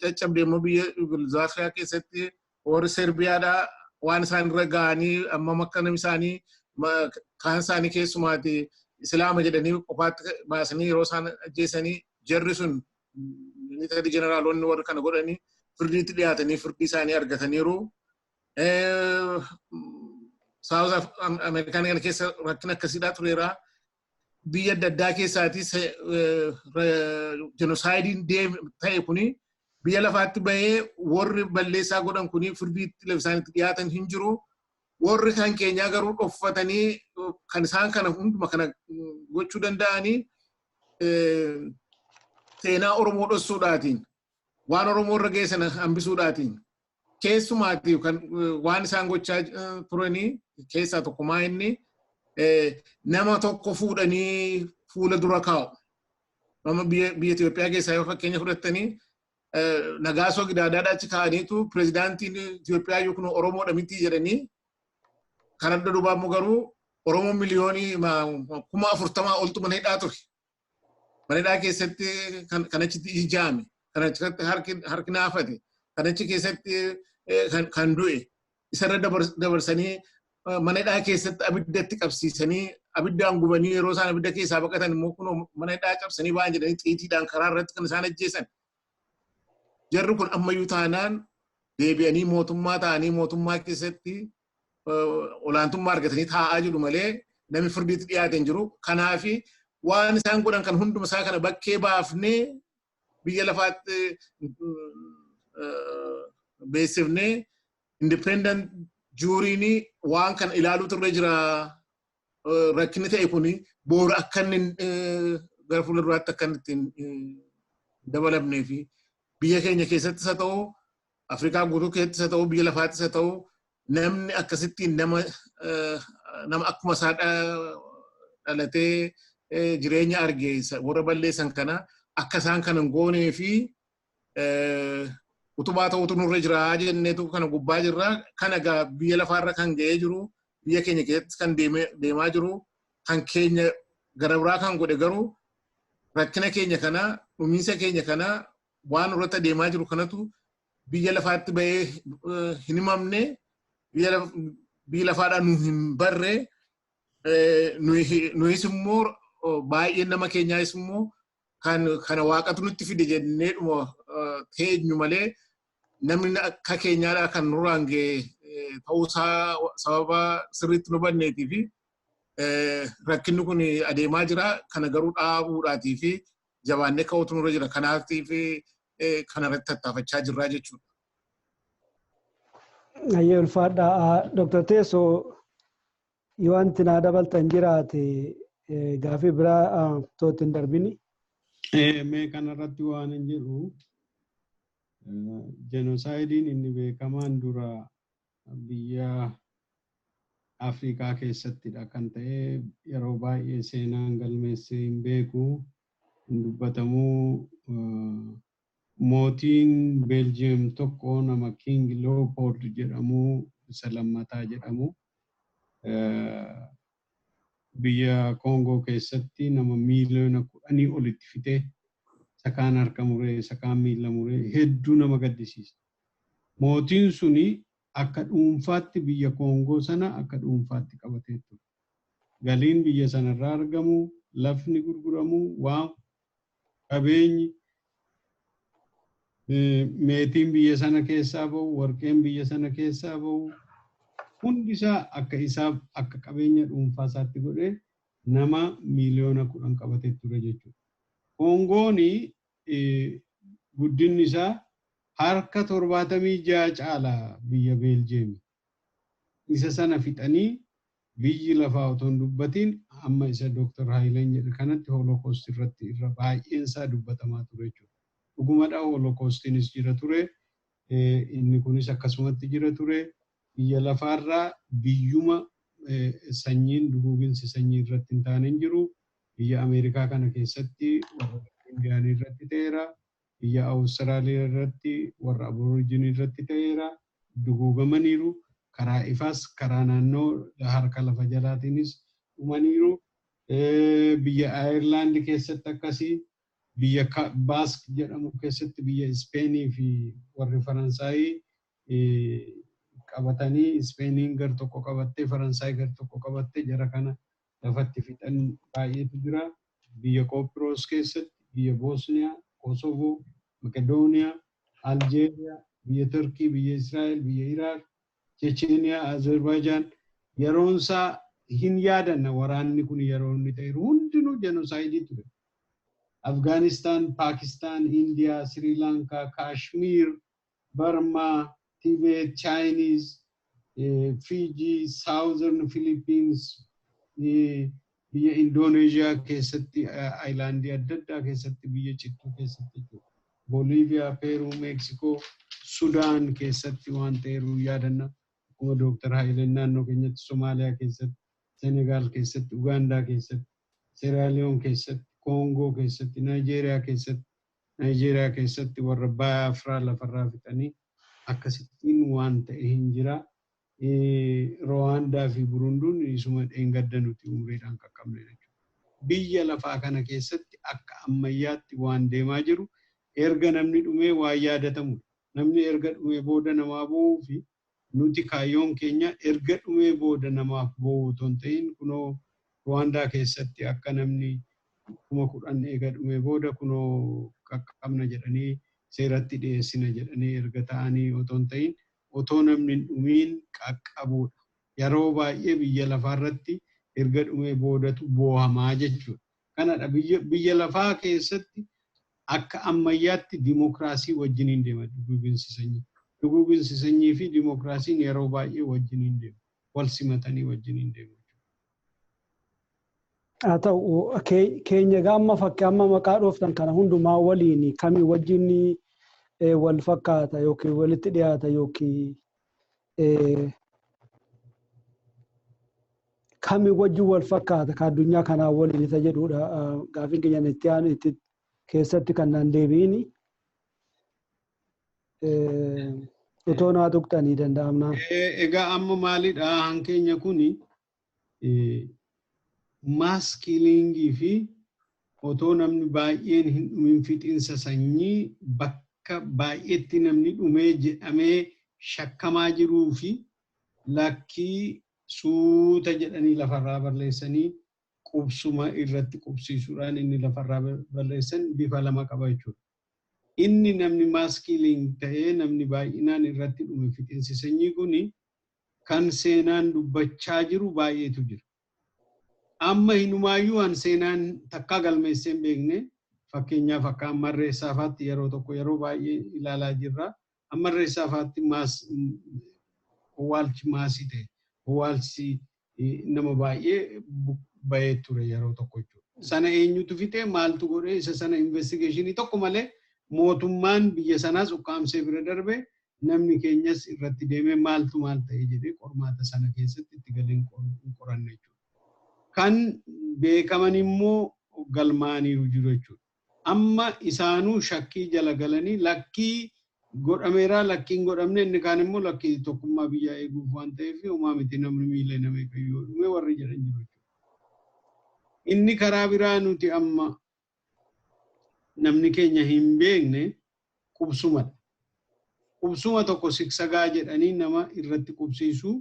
caccabde immoo biyya Yugoslavia keessatti warri Serbiyaadhaa waan isaan irra ga'anii ammam akka namni isaanii kaan isaanii keessumaati Islaama jedhanii qofaatti baasanii yeroo isaan ajjeesanii, jarri sun military jeneraalonni warri kana godhanii firdiitti dhiyaatanii firdii isaanii argataniiru. South Ameerikaan kana keessa rakkina akkasiidhaa tureera. Biyya adda addaa keessaatis genocideiin ta'e kuni biyya lafaatti bahee warri balleessaa godhan kuni firdiitti lafa isaaniitti dhiyaatan hin jiru. Warri kan keenyaa garuu dhoffatanii kan isaan kana hunduma kana gochuu danda'anii seenaa Oromoo dhossuudhaatiin, waan Oromoo irra geessan hambisuudhaatiin, keessumaatti kan waan isaan gochaa turanii keessaa tokkomaa inni nama tokko fuudhanii fuula dura kaa'u. Nama biyya Itoophiyaa keessaa yoo fakkeenya fudhattanii, Nagaasoo Gidaadaadhaa achi kaa'aniitu pirezidaantiin Itoophiyaa yookiin Oromoodha miti jedhanii, kan adda duubaa immoo garuu Oromoo miliyoonii 40,000 oltu mana hidhaa ture. Mana hidhaa keessatti kan achitti ijaame, kan achitti harki naafate, kan achi keessatti kan du'e isarra dabarsanii mana hidhaa keessatti abiddatti qabsiisanii abiddaan gubanii, yeroo isaan abidda keessaa baqatan immoo kunoo mana hidhaa cabsanii ba'an jedhanii xiitiidhaan karaa irratti kan isaan ajjeesan. Jarri kun ammayyuu taanaan deebi'anii mootummaa ta'anii mootummaa keessatti olaantummaa argatanii taa'aa jiru malee namni firdiitti dhiyaate hin jiru. Kanaafi waan isaan godhan kan hunduma isaa kana bakkee baafnee biyya lafaatti beeksifnee independent juryiin waan kana ilaaluutu irra jira. Rakkinni ta'e kuni boora akka inni gara fuulduraatti akka inni ittiin dabalamnee fi biyya keenya keessattis haa ta'u, Afrikaa guutuu keessattis haa ta'u, biyya lafaattis haa ta'u, namni akkasittiin nama akkuma isaa dhalatee jireenya arge warra balleessan kana akka isaan kana hin goonee fi utubaa ta'utu nurra jira jenneetu kana gubbaa jirra. Kana egaa biyya lafaarra kan ga'ee jiru, biyya keenya keessatti kan deemaa jiru, kan keenya gara biraa kan godhe garuu rakkina keenya kana, dhumiinsa keenya kana, waan irratti adeemaa jiru kanatu biyya lafaatti bahee hin himamne, biyya lafaadhaan nu hin barre. Nuyis immoo baay'een nama keenyaas immoo kan kana waaqatu nutti fide jennee dhuma teenyu malee namni akka keenyaadhaa kan nurraan ga'e ta'uusaa sababa sirriitti nu banneetii fi rakkinni kun adeemaa jira. Kana garuu dhaabuudhaatii fi jabaannee ka'uutu nurra jira. Kanaafii fi kana irratti tattaafachaa jirraa jechuudha. Ayyee, ulfaadha. Dr. Teessoo, yoo wanti naa dabaltan jiraate gaafii biraa tootti hin darbini. Mee kanarratti waan hin jedhu, genocideiin inni beekamaan dura biyya Afrikaa keessattidha kan ta'e. Yeroo baay'ee seenaan galmeessee hin beeku, hin dubbatamuu. Mootiin Beeljiyeem tokko nama King Leopold jedhamu, isa lammataa jedhamu, biyya Koongoo keessatti nama miiliyoona 10 olitti fitee, isa kaan harka muree, isa kaan miila muree, hedduu nama gaddisiisa. Mootiin suni akka dhuunfaatti biyya Koongoo sana akka dhuunfaatti qabatee ture. Galiin biyya sanarraa argamu, lafni gurguramu, waan qabeenyi, meetiin biyya sana keessaa bahu, warqeen biyya sana keessaa bahu, hundi isaa akka isaaf akka qabeenya dhuunfaa isaatti godhee nama miiliyoona 10 qabatee ture jechuudha. Koongoon guddinni isaa harka 76 caala biyya Beeljeemi. Isa sana fixanii biyyi lafaa otoo hin dubbatiin amma isa Dr. Haayileen jedhe kanatti Holocaust irratti irra baay'een isaa dubbatamaa ture jechuudha. Dhugumadha, Holocaustiinis jira ture, inni kunis akkasumatti jira ture. Biyya lafaarraa biyyuma sanyiin duguuginsi sanyii irratti hin taane hin jiru. Biyya Ameerikaa kana keessatti warra Indiyaanii irratti ta'eera. Biyya Awustiraaliyaa irratti warra Abooriijinii irratti ta'eera. Duguugamaniiru. Karaa ifaas karaa naannoo harka lafa jalaatiinis dhumaniiru. Biyya Ayirlaand keessatti akkasii, biyya Baask jedhamu keessatti biyya Ispeenii fi warri Faransaayii qabatanii, Ispeeniin gar tokko qabattee, Faransaay gar tokko qabattee, jara kana lafatti fixan baay'eetu jira. Biyya Qoophiroos keessatti, biyya Boosniyaa, Kosovo, Makedooniyaa, Aljeeriyaa, biyya Turkii, biyya Israa'el, biyya Iraaq, Checheeniyaa, Azerbaajaan yeroonsaa hin yaadanna. Waraanni kun yeroo inni ta'e hundinuu jenosaayidii ture. Afgaanistaan, Paakistaan, Indiyaa, Sri Lankaa, Kaashmiir, Barmaa, Tibet, Chinese, Fiji, Southern Philippines, biyya Indoneeshiyaa keessatti, aayilaandii adda addaa keessatti, biyya Cittuu keessatti jechuudha. Booliiviyaa, Peeruu, Meeksikoo, Sudaan keessatti waan ta'eeru yaadanna. Akkuma Dooktar Hayileen naannoo keenyatti Somaaliyaa keessatti, Senegaal keessatti, Ugaandaa keessatti, Seeraaliyoon keessatti, Koongoo keessatti, Naayijeeriyaa keessatti, Naayijeeriyaa keessatti warra Baayaafraa lafarraa fixanii akkasittiin waan ta'e hin jira. Rwaandaa fi Burunduun isuma dheengadda nuti umriidhaan qaqqabne jechuudha. Biyya lafaa kana keessatti akka ammayyaatti waan deemaa jiru erga namni dhumee waan yaadatamudha. Namni erga dhumee booda namaa boo'uu fi nuti kaayyoon keenya erga dhumee booda namaaf boo'uu otoo hin ta'in, kunoo Rwaandaa keessatti akka namni 10,000 eega dhumee booda kunoo qaqqabna jedhanii, seeratti dhiyeessina jedhanii erga ta'anii otoo hin ta'in, otoo namni hin dhumiin qaqqabuudha. Yeroo baay'ee biyya lafaarratti erga dhumee boodatu boohamaa jechuudha. Kanadha, biyya lafaa keessatti akka ammayyaatti dimokiraasii wajjiniin deema duguuginsi sanyii. Duguuginsi sanyii fi dimokiraasiin yeroo baay'ee wajjiniin deemu. Wal simatanii wajjiniin deemu. Haa ta'u, keenya amma fakkii amma maqaa dhooftan kana hundumaa waliin kamii wajjin wal fakkaata yookiin walitti dhiyaata yookiin kamii wajjin wal fakkaata ka addunyaa kanaa waliin isa jedhudha gaafiin keenya itti aanu itti keessatti kan naan deebi'ini. Otoo naa tuqxanii danda'amnaan. Egaa amma maalidha, hankeenya kuni mass killingii fi otoo namni baay'een hin dhumin fixinsa sanyii bakka baay'eetti namni dhumee jedhamee shakkamaa jiruu fi lakkii suuta jedhanii lafarraa balleessanii qubsuma irratti qubsiisuudhaan inni lafarraa balleessan bifa lama qaba jechuudha. Inni namni mass killing ta'ee namni baay'inaan irratti dhume, fixinsi sanyii kuni kan seenaan dubbachaa jiru baay'eetu jira. Amma hinumaayyuu an seenaan takkaa galmeessee hin beekne, fakkeenyaaf akka Ammarreessaa faatti yeroo tokko yeroo baay'ee ilaalaa jirra. Ammarreessaa faatti mass owwaalchi massii ta'e, owwaalchi nama baay'ee bahee ture yeroo tokko jechuudha. Sana eenyutu fixee, maaltu godhee, isa sana investigationii tokko malee mootummaan biyya sanaas ukkaamsee bira darbe, namni keenyas irratti deemee maaltu maal ta'e jedhee qormaata sana keessatti itti galee hin qoranne jechuudha. Kan beekaman immoo galmaaniiru jiru jechuudha. Amma isaanuu shakkii jala galanii lakkii godhameeraa, lakkiin godhamne, inni kaan immoo lakkii tokkummaa biyyaa eeguuf waan ta'eef homaa miti, namni miila nama eegayyoo dhume warri jedhan jiru jechuudha. Inni karaa biraa nuti amma namni keenya hin beekne qubsumadha. Qubsuma tokko siksagaa jedhanii nama irratti qubsiisu.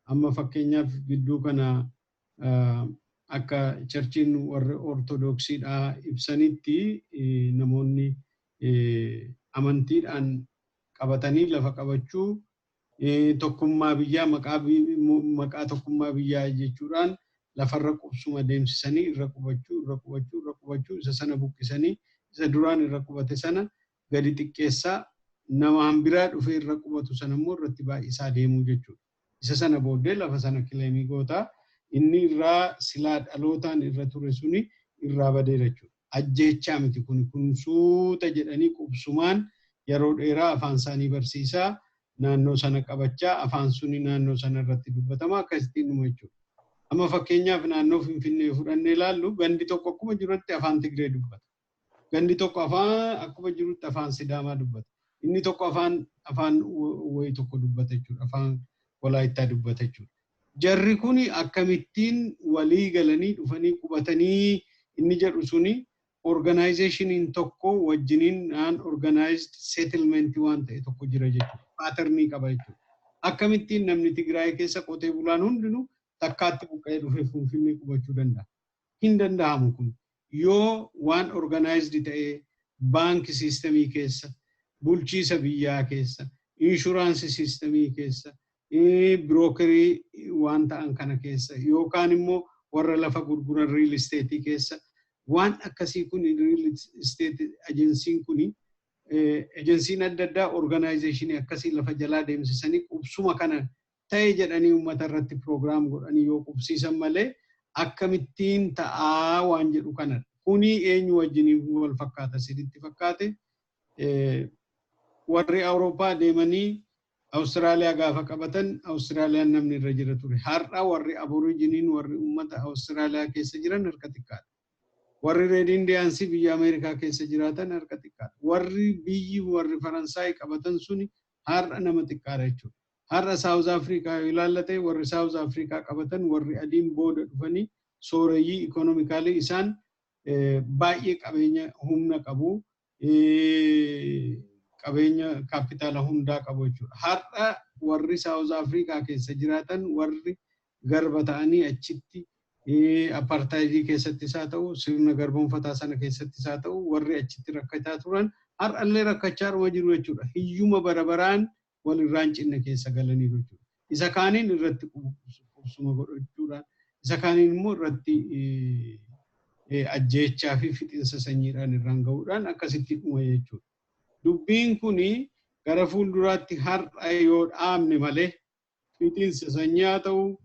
Amma fakkeenyaaf gidduu kana akka churchiin warri Ortodoksiidhaa ibsanitti, namoonni amantiidhaan qabatanii lafa qabachuu, tokkummaa biyyaa, maqaa tokkummaa biyyaa jechuudhaan lafarra qubsuma deemsisanii irra qubachuu, irra qubachuu, irra qubachuu, isa sana buqqisanii isa duraan irra qubate sana gadi xiqqeessaa, nama hambiraa dhufee irra qubatu sana immoo irratti baay'isaa deemuu jechuudha. Isa sana booddee lafa sana claimii gootaa, inni irraa silaa dhalootaan irra ture suni irraa badeera jechuudha. Ajjeechaa miti kun suuta jedhanii qubsumaan yeroo dheeraa afaan isaanii barsiisaa, naannoo sana qabachaa, afaan suni naannoo sana irratti dubbatama, akkasittiin dhuma jechuudha. Amma fakkeenyaaf naannoo Finfinnee fudhannee ilaallu, gandi tokko akkuma jirutti afaan Tigree dubbata. Gandi tokko afaan akkuma jirutti afaan Sidaamaa dubbata. Inni tokko afaan wayii tokko dubbata jechuudha. Afaan Walaayittaa dubbata jechuudha. Jarri kun akkamittiin walii galanii dhufanii qubatanii inni jedhu suni organizationiin tokko wajjiniin naan organized settlement waan ta'e tokko jira jechuudha. Patternii qaba jechuudha. Akkamittiin namni Tigraay keessa qotee bulaan hundinuu takkaatti buqqa'ee dhufee Finfinnee qubachuu danda'a? Hin danda'amu kun. Yoo waan organized ta'ee baankii systemii keessa, bulchiisa biyyaa keessa, insurance systemii keessa, brokerii waan ta'an kana keessa yookaan immoo warra lafa gurguran real estate keessa waan akkasii kun, real estate agencyn kun, agencyn adda addaa organizationii akkasii lafa jalaa deemsisanii qubsuma kana ta'e jedhanii uummata irratti program godhanii yoo qubsiisan malee akkamittiin ta'aa waan jedhu kanadha. Kuni eenyu wajjiniin wal fakkaata siditti fakkaate? Warri Awurooppaa deemanii Awustiraaliyaa gaafa qabatan, Awustiraaliyaan namni irra jira ture. Har'a warri Aborijiniin, warri uummata Awustiraaliyaa keessa jiran harka xiqqaadha. Warri Red Indiansii biyya Ameerikaa keessa jiraatan harka xiqqaadha. Warri biyyi warri Faransaay qabatan suni har'a nama xiqqaadha jechuudha. Har'a South Africa yoo ilaallate, warri South Africa qabatan, warri adiin booda dhufanii sooreyyii economically isaan baay'ee qabeenya humna qabu. Qabeenya kaapitaala hundaa qabu jechuudha. Har'a warri South Africa keessa jiraatan, warri garba ta'anii achitti apartheidii keessattis haa ta'u, sirna garboonfataa sana keessattis haa ta'u, warri achitti rakkachaa turan har'allee rakkachaa jiru jechuudha. Hiyyuma bara baraan walirraan cinna keessa galaniiru jechuudha. Isa kaaniin irratti qubsuma godhachuudhaan, isa kaaniin immoo irratti ajjeechaa fi fixinsa sanyiidhaan irraan gahuudhaan akkasitti dhuma jechuudha. Dubbiin kuni gara fuulduraatti har'a yoo dhaabne malee, fixinsa sanyii haa ta'u,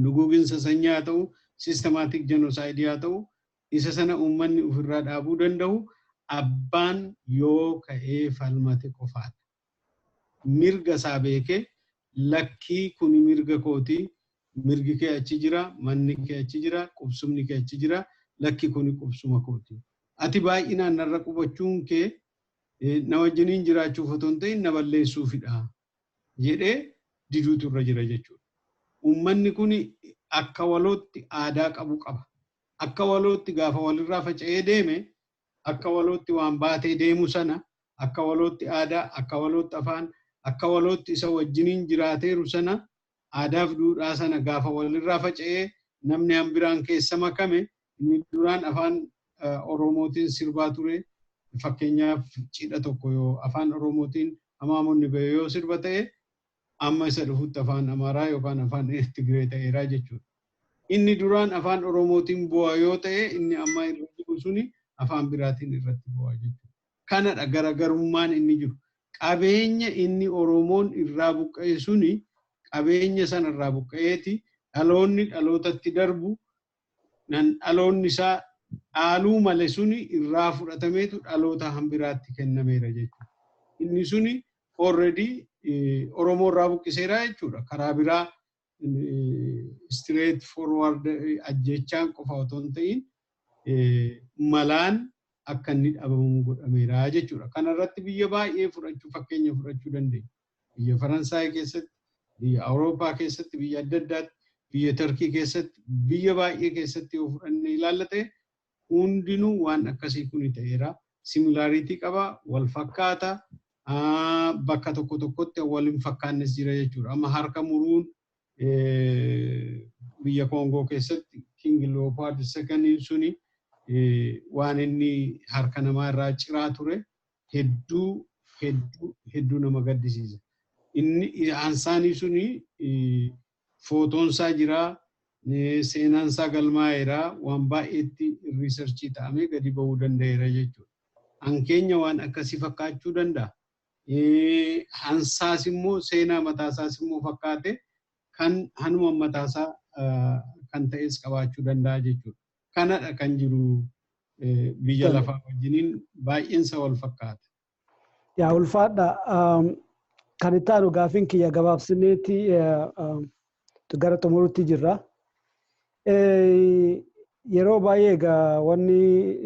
duguuginsa sanyii haa ta'u, systematic genocide haa ta'u, isa sana uummanni ofirraa dhaabuu danda'u abbaan yoo ka'ee falmate qofaadha. Mirga isaa beekee, "Lakkii, kuni mirga kootii, mirgi kee achi jira, manni kee achi jira, qubsumni kee achi jira, lakki, kuni qubsuma kooti. Ati baay'inaan narra qubachuun kee na wajjiniin jiraachuuf otoo hin ta'in na balleessuufidha," jedhee diduutu irra jira jechuudha. Uummanni kun akka walootti aadaa qabu qaba. Akka walootti gaafa walirraa faca'ee deeme, akka walootti waan baatee deemu sana, akka walootti aadaa, akka walootti afaan, akka walootti isa wajjiniin jiraateeru sana, aadaaf duudhaa sana gaafa walirraa faca'ee namni hambiraan keessa makame, inni duraan afaan Oromootiin sirbaa ture, fakkeenyaaf cidha tokko yoo afaan Oromootiin hamaamonni bahe yoo sirba ta'e, amma isa dhufutti afaan Amaaraa yookaan afaan Tigree ta'eeraa jechuudha. Inni duraan afaan Oromootiin bu'aa yoo ta'e, inni amma irra jiru suni afaan biraatiin irratti bu'aa jechuudha. Kanadha garaagarummaan inni jiru. Qabeenya inni Oromoon irraa buqqa'e suni, qabeenya sana irraa buqqa'eeti dhaloonni dhalootatti darbu nan dhaloonni isaa dhaaluu male suni irraa fudhatameetu dhaloota hambiraatti kennameera jechuudha. Inni suni already Oromoo irraa buqqiseera jechuudha. Karaa biraa straight forward ajjechaan qofa otoo hin ta'in malaan akka inni dhabamu godhameera jechuudha. Kanarratti biyya baay'ee fudhachuu, fakkeenya fudhachuu dandeenya. Biyya Faransaay keessatti, biyya Awurooppaa keessatti, biyya adda addaatti, biyya Turkii keessatti, biyya baay'ee keessatti yoo fudhannee ilaallate, hundinuu waan akkasii kun ta'eera. Similarity qaba, wal fakkaata, bakka tokko tokkotti wal hin fakkaannes jira jechuudha. Amma harka muruun biyya Koongoo keessatti King Leopold II suni waan inni harka namaa irraa ciraa ture hedduu hedduu hedduu nama gaddisiisa. Inni ansaanii suni footoonsaa jira, seenaansaa galmaa'eera, waan baay'eetti researchii ta'amee gadi ba'uu danda'eera jechuudha. Hankeenya waan akkasii fakkaachuu danda'a. Hansaas immoo seenaa mataasaas immoo fakkaate kan hanuma mataasaa kan ta'es qabaachuu danda'a jechuudha. Kanadha kan jiru, biyya lafaa wajjiniin baay'eensa wal fakkaata. Yaa, ulfaadha. Kan itti aanu gaafiin kiyya gabaabsineeti gara xumurutti jirra. Yeroo baay'ee egaa wanni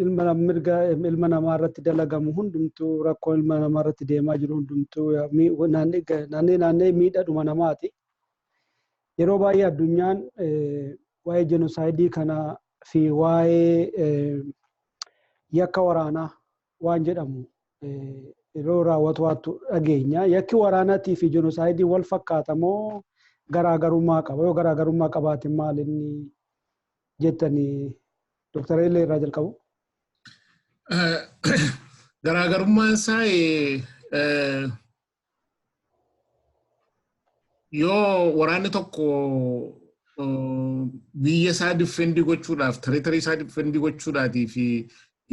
ilma mirga ilma namaa irratti dalagamu hundumtuu, rakkoo ilma namaa irratti deemaa jiru hundumtuu naannee naannee miidhadhuma namaati. Yeroo baay'ee addunyaan waa'ee jenosaayidii kana fi waa'ee yakka waraanaa waan jedhamu yeroo raawwatu waattu dhageenya. Yakki waraanaatii fi jenosaayidii wal fakkaata moo garaagarummaa qaba? Yoo garaagarummaa qabaate maal inni jettanii, Dooktar Eelee irraa jalqabu? Garaagarummaan isaa, yoo waraanni tokko biyya isaa defend gochuudhaaf, territory isaa defend gochuudhaatii fi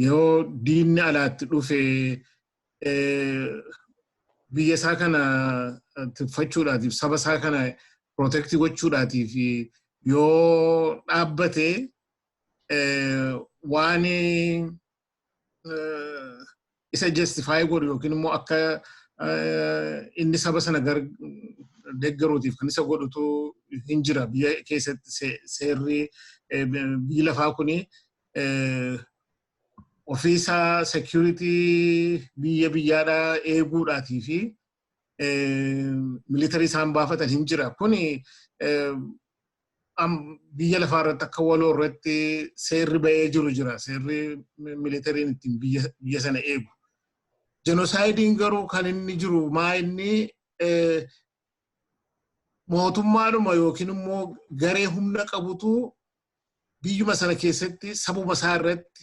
yoo diinni alaatti dhufe biyya isaa kana tikfachuudhaatiif, saba isaa kana protect gochuudhaatiif yoo dhaabbate, waan isa justify godhu yookiin immoo akka inni saba sana deeggaruutiif kan isa godhutu hin jira. Biyya keessatti seerri biyyi lafaa kuni ofiisaa security biyya biyyaadhaa eeguudhaatii fi military isaan baafatan hin jira. Kuni biyya lafaa irratti akka waloo irratti seerri ba'ee jiru jira. Seerri militaryn ittiin biyya sana eegu. Jenoosaaydiin garuu kan inni jiru maa inni mootummaadhuma yookiin immoo garee humna qabutu biyyuma sana keessatti sabuma isaa irratti,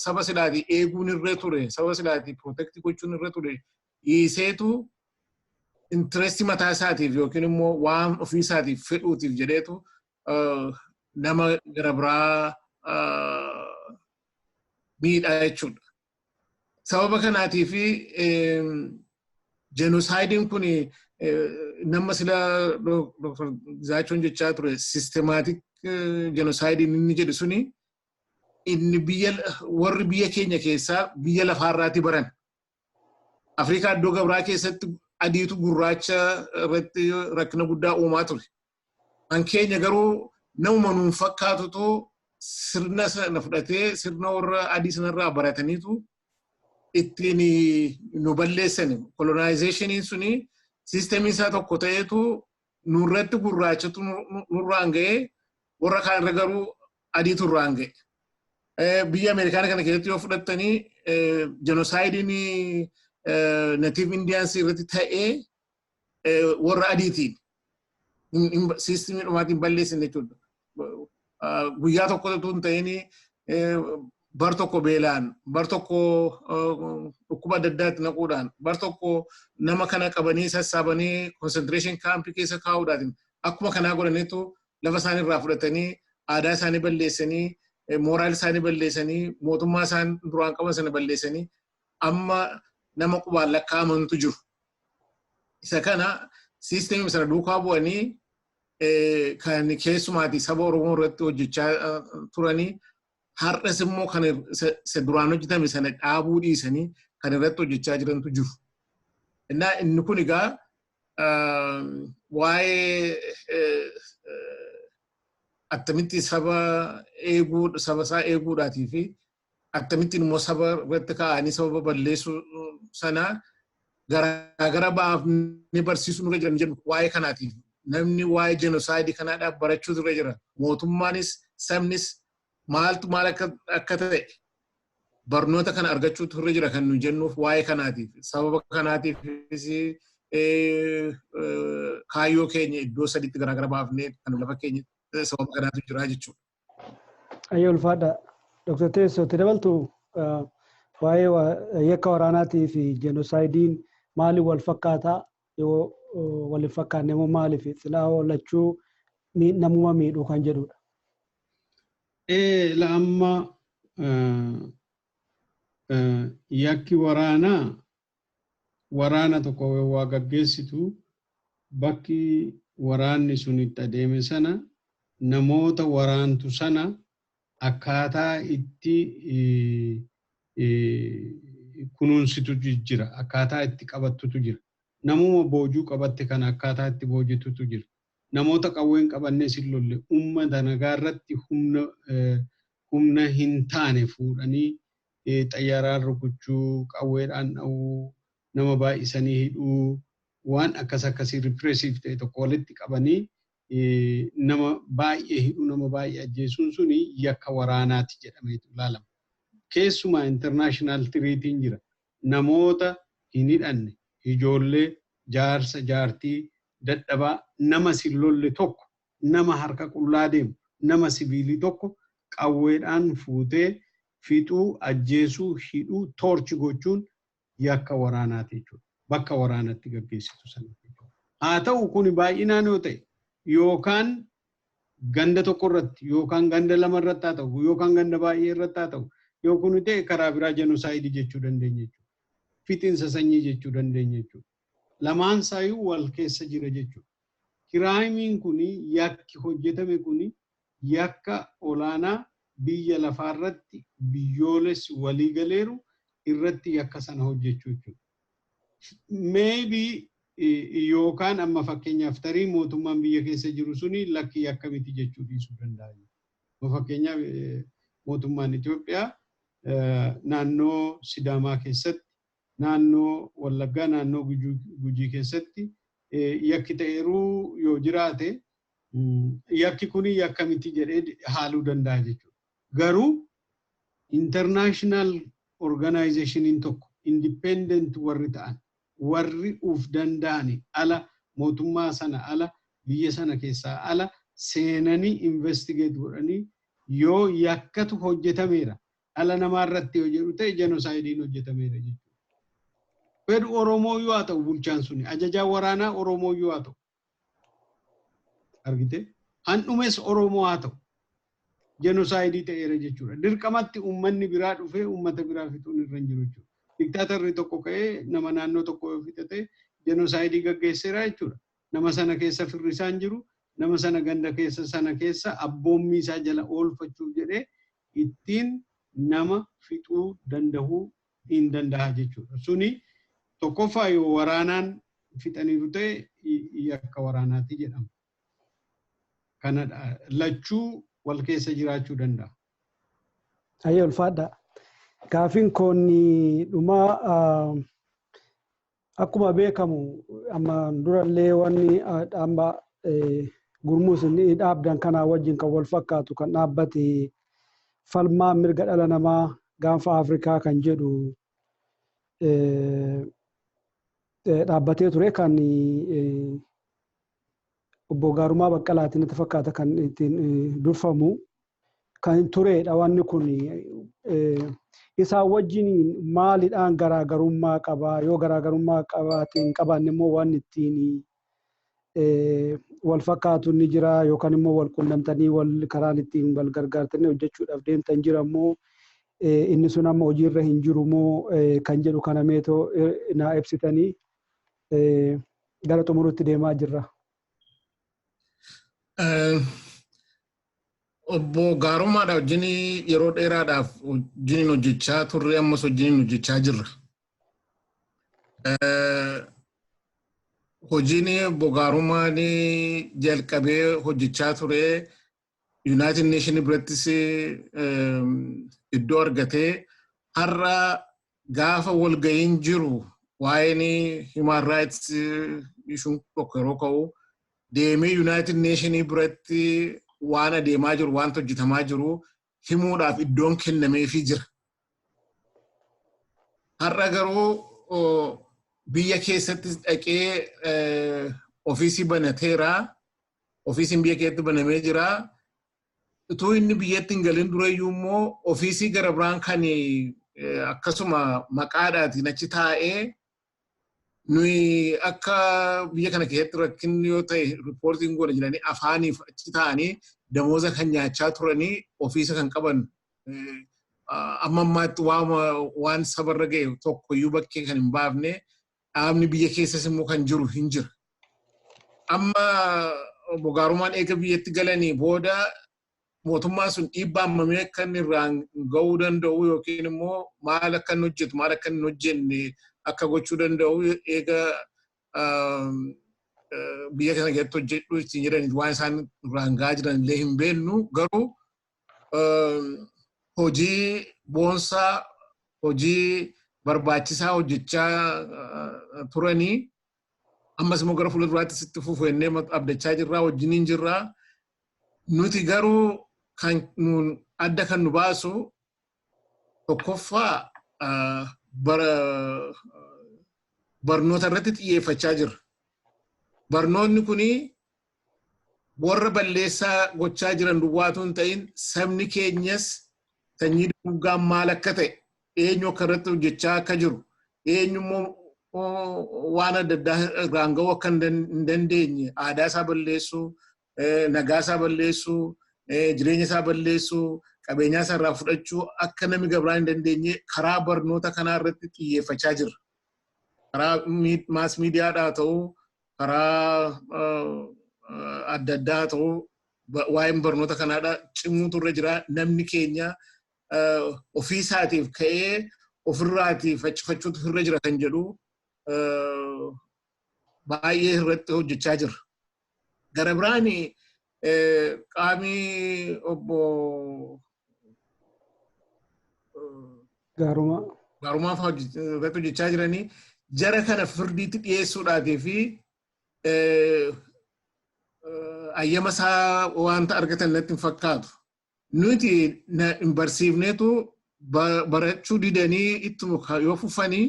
saba silaatii eeguun irra ture, saba silaatii protect gochuun irra ture dhiiseetu, interest mataa isaatiif yookiin immoo waan ofii isaatiif fedhuutiif jedheetu nama gara biraa miidhaa jechuudha. Sababa kanaatiif jenoosaaydiin kun nama sila Dr. Gizaachoon jechaa ture, systematic genocide inni jedhu suni, inni biyya warri biyya keenya keessaa biyya lafaarraati baran. Afrikaa iddoo gabraa keessatti adiitu gurraacha irratti rakkina guddaa uumaa ture. Kan keenya garuu namuma nuun fakkaatutu sirna sana fudhatee, sirna warra adii sanarraa barataniitu ittiin nu balleessani. Colonizationiin suni systemiin isaa tokko ta'eetu nurratti gurraachatu nurraan ga'ee, warra kaan irra garuu adiitu irraan ga'e. Biyya Ameerikaana kana keessatti yoo fudhattanii, genocidiin Native Indians irratti ta'ee warra adiitiin systemii dhumaatiin balleessin jechuudha. Guyyaa tokko utuu hin ta'in, bar tokko beelaan, bar tokko dhukkuba adda addaatti naquudhaan, bar tokko nama kana qabanii sassaabanii concentration campii keessa kaa'uudhaatiin, akkuma kanaa godhaniitu lafa isaanii irraa fudhatanii, aadaa isaanii balleessanii, moral isaanii balleessanii, mootummaa isaan duraan qaban sana balleessanii, amma nama qubaan lakkaa'amantu jiru. Isa kana systemii sana duukaa bu'anii kan keessumaatii saba Oromoo irratti hojjechaa turanii, har'as immoo kan isa duraan hojjetame sana dhaabuu dhiisanii kan irratti hojjechaa jirantu jiru. Innaa inni kun egaa waa'ee attamitti saba eeguu, saba isaa eeguudhaatii fi akkamittiin immoo saba irratti kaa'anii sababa balleessuu sana garaagara baafnee barsiisuu nurra jiran jedhu waa'ee kanaatiif namni waa'ee jenosaayidii kanaadhaaf barachuutu irra jira. Mootummaanis sabnis maaltu maal akka ta'e barnoota kana argachuutu irra jira kan nu jennuuf waa'ee kanaatiif. Sababa kanaatiifis kaayyoo keenya iddoo sadiitti garaagara baafnee kan lafa keenya sababa kanaatu jira jechuudha. Ayyee, ulfaadha. Dr. Teessoo, itti dabaltu, waa'ee yakka waraanaatii fi jenoosaayidiin maaliif wal fakkaataa, yoo wal hin fakkaanne immoo maaliif, silaa lachuu namuma miidhuu kan jedhudha. La, amma yakki waraanaa, waraana tokko waa gaggeessitu, bakki waraanni sun itti adeeme sana namoota waraantu sana akkaataa itti kunuunsitu jira, akkaataa itti qabattutu jira. Namuma boojuu qabatte kana akkaataa itti boojitutu jira. Namoota qawwee hin qabannes hin lolle, uummata nagaa irratti humna hin taane fuudhanii xayyaaraan rukuchuu, qawweedhaan dha'uu, nama baay'isanii hidhuu, waan akkas akkasii repressive ta'e tokko walitti qabanii nama baay'ee hidhuu, nama baay'ee ajjeesuun suni yakka waraanaati jedhameetu ilaalama. Keessumaa international treatyn jira. Namoota hin hidhanne, ijoollee, jaarsa, jaartii, dadhabaa, nama si lolle tokko, nama harka qullaa deemu, nama siviilii tokko qawweedhaan fuutee fixuu, ajjeesuu, hidhuu, torture gochuun yakka waraanaati jechuudha. Bakka waraanatti gaggeessitu sana. Haa ta'u, kuni baay'inaan yoo ta'e, yookaan ganda tokko irratti, yookaan ganda lama irratti haa ta'u, yookaan ganda baay'ee irratti haa ta'u, yoo kun ta'e karaa biraa genocide jechuu dandeenya jechuudha. Fixiinsa sanyii jechuu dandeenya jechuudha. Lamaan isaayyuu wal keessa jira jechuudha. Crimeiin kuni, yakki hojjetame kuni, yakka olaanaa biyya lafaarratti biyyoolessi walii galeeru irratti yakka sana hojjechuu jechuudha. Maybe yookaan amma fakkeenyaaf tarii mootummaan biyya keessa jiru suni lakki yakka miti jechuu dhiisuu danda'a. Fakkeenyaaf mootummaan Itoophiyaa naannoo Sidaamaa keessatti, naannoo Wallaggaa, naannoo Gujii keessatti yakki ta'eeruu yoo jiraate, yakki kuni yakka miti jedhee haaluu danda'a jechuudha. Garuu international organizationiin tokko, independent warri ta'an, warri uf danda'ani, ala mootummaa sana, ala biyya sana keessaa ala seenanii investigate godhanii yoo yakkatu hojjetameera dhala namaa irratti yoo jedhu ta'e, genocideiin hojjetameera jechuudha. Fedhu Oromoo yoo haa ta'u, bulchaan suni ajajaa waraanaa Oromoo yoo haa ta'u, argite, handhumes Oromoo haa ta'u, genocide ta'eera jechuudha. Dirqamatti uummanni biraa dhufee uummata biraa fixuun irra hin jiru jechuudha. Diktaatorii tokko ka'ee nama naannoo tokko yoo fixate genocide gaggeesseera jechuudha. Nama sana keessa firri isaa hin jiru, nama sana ganda keessa sana keessa abboommii isaa jala oolfachuuf jedhee ittiin nama fixuu danda'uu hin danda'a jechuudha. Suni tokkoffaa yoo waraanaan fixaniiru ta'e yakka waraanaati jedhama. Kanadha. Lachuu wal keessa jiraachuu danda'a. Ayyee, ulfaadha. Gaafiin koonni dhumaa, akkuma beekamu amma durallee wanni dhaamba gurmuus inni dhaabdan kanaa wajjin kan wal fakkaatu kan dhaabbate falmaa mirga dhala namaa gaanfa Afrikaa kan jedhu dhaabbatee ture, kan obbo Gaarumaa Baqqalaatiin natti fakkaata kan ittiin durfamu kan turedha. Wanni kun isaan wajjin maalidhaan garaagarummaa qabaa? Yoo garaagarummaa qabaate hin qabaanne immoo waan ittiin wal fakkaatu ni jira, yookaan immoo wal qunnamtanii wal karaan ittiin wal gargaartanii hojjechuudhaaf deemtan jira immoo, inni sun amma hojiirra hin jiru moo kan jedhu kana meetoo naa ibsitanii gara xumurutti deemaa jirra. Obbo Gaarummaadha wajjin yeroo dheeraadhaaf wajjin hojjechaa turre, ammas wajjin hojjechaa jirra. Hojiin obbo Gaarummaan jalqabee hojjechaa ture United Nation birattis iddoo argatee, har'a gaafa walga'iin jiru waa'een human rights issue tokko yeroo ka'u deemee United Nation biratti waan adeemaa jiru, waan hojjetamaa jiru himuudhaaf iddoon kennameefii jira. Har'a garuu biyya keessatti dhaqee ofiisii banateera. Ofiisiin biyya keessatti banamee jira. Utuu inni biyyatti hin galin durayyuu immoo ofiisii gara biraan kan akkasuma maqaadhaatiin achi taa'ee, nuyi akka biyya kana keessatti rakkinni yoo ta'e reportiin goona jedhanii afaaniif achi taa'anii damooza kan nyaachaa turanii ofiisa kan qaban, amma ammaatti waan sabarra ga'e tokko iyyuu bakkee kan hin baafne dhaabni biyya keessas immoo kan jiru hin jira. Amma obbo Gaarumaan eega biyyatti galanii booda mootummaan sun dhiibbaa hammamii akka inni irraan ga'uu danda'u, yookiin immoo maal akka inni hojjetu, maal akka inni hojjenne akka gochuu danda'u eega Biyya kana keessatti hojjedhu ittiin jedhan, waan isaan irraan gahaa jiran illee hin beeknu. Garuu hojii boonsaa, hojii barbaachisaa hojjechaa turanii, ammas immoo gara fuula duraatti sitti fufu jennee abdachaa jirraa, wajjiniin jirraa. Nuti garuu kan nuun adda kan nu baasu, tokkoffaa barnoota irratti xiyyeeffachaa jirra. Barnoonni kuni warra balleessaa gochaa jiran duwwaatu hin ta'in, sabni keenyas sanyii duguuggaan maal akka ta'e, eenyu akka irratti hojjechaa akka jiru, eenyu immoo waan adda addaa irraan ga'uu akka hin dandeenye, aadaa isaa balleessuu, nagaa isaa balleessuu, jireenya isaa balleessuu, qabeenyaa isaa irraa fudhachuu akka namni gabraa hin dandeenye karaa barnoota kanaa irratti xiyyeeffachaa jirra. Karaa mass mediaadhaa ta'uu, karaa adda addaa ta'uu, waa'een barnoota kanaadha cimuutu irra jira. Namni keenya ofii isaatiif ka'ee ofirraatiif faccifachuutu irra jira kan jedhu baay'ee irratti hojjechaa jirra. Gara biraan qaamii obbo Gaarumaa. Gaarumaa fa'aa irratti hojjechaa jiranii, jara kana firdiitti dhiyeessuudhaatii fi ayyama isaa wanta argatan natti hin fakkaatu. Nuti hin barsiifneetu barachuu didanii ittuma yoo fufanii,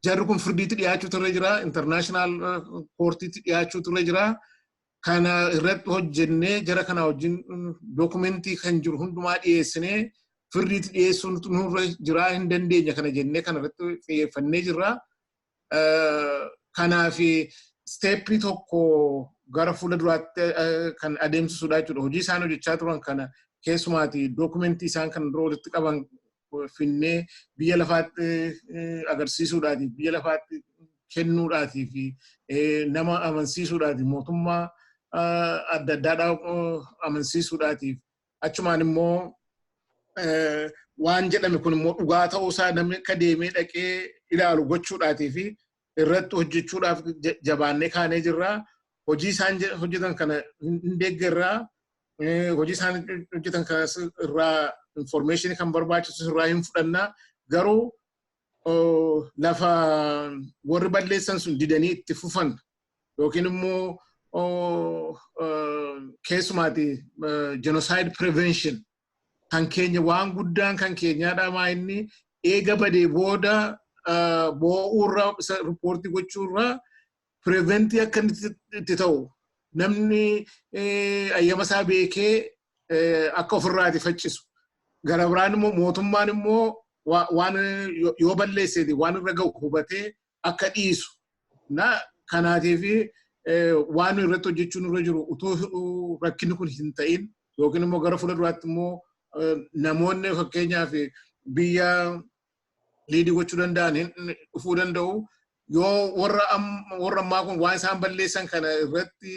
jarri kun firdiitti dhiyaachuutu irra jira, international courtiitti dhiyaachuutu irra jira. Kana irratti hojjennee, jara kana wajjin dookumentii kan jiru hundumaa dhiyeessinee firdiitti dhiyeessuun nurra jira, hin dandeenya kana jennee kana irratti xiyyeeffannee jirra. Kanaaf stepii tokko gara fuula duraatti kan adeemsisudha jechuudha. Hojii isaan hojjechaa turan kana, keessumaati dookumentii isaan kan dura walitti qaban finnee biyya lafaatti agarsiisuudhaatiif, biyya lafaatti kennuudhaatii fi nama amansiisuudhaatiif, mootummaa adda addaadhaa amansiisuudhaatiif, achumaan immoo waan jedhame kun immoo dhugaa ta'uusaa namni akka deemee dhaqee ilaalu gochuudhaatii fi irratti hojjechuudhaaf jabaannee kaanee jirra. Hojii isaan hojjetan kana hin deeggarraa. Hojii isaan hojjetan kana irraa information kan barbaachisu irraa hin fudhannaa. Garuu lafa warri balleessan sun didanii itti fufan yookiin immoo keessumaati genocide prevention kan keenya, waan guddaan kan keenyaadha. Maa inni eega badee booda boo'uurra, isa reportii gochuurra, preventii akka inni itti ta'u, namni ayyama isaa beekee akka ofirraati faccisu. Gara biraan immoo mootummaan immoo waan yoo balleesseeti waan irra ga'u hubatee akka dhiisu. Na kanaatiif waan irratti hojjechuun irra jiru, utuu rakkinni kun hin ta'in yookiin immoo gara fuula duraatti immoo namoonni fakkeenyaaf biyya leadii gochuu danda'an dhufuu danda'u. Yoo warra ammaa kun waan isaan balleessan kana irratti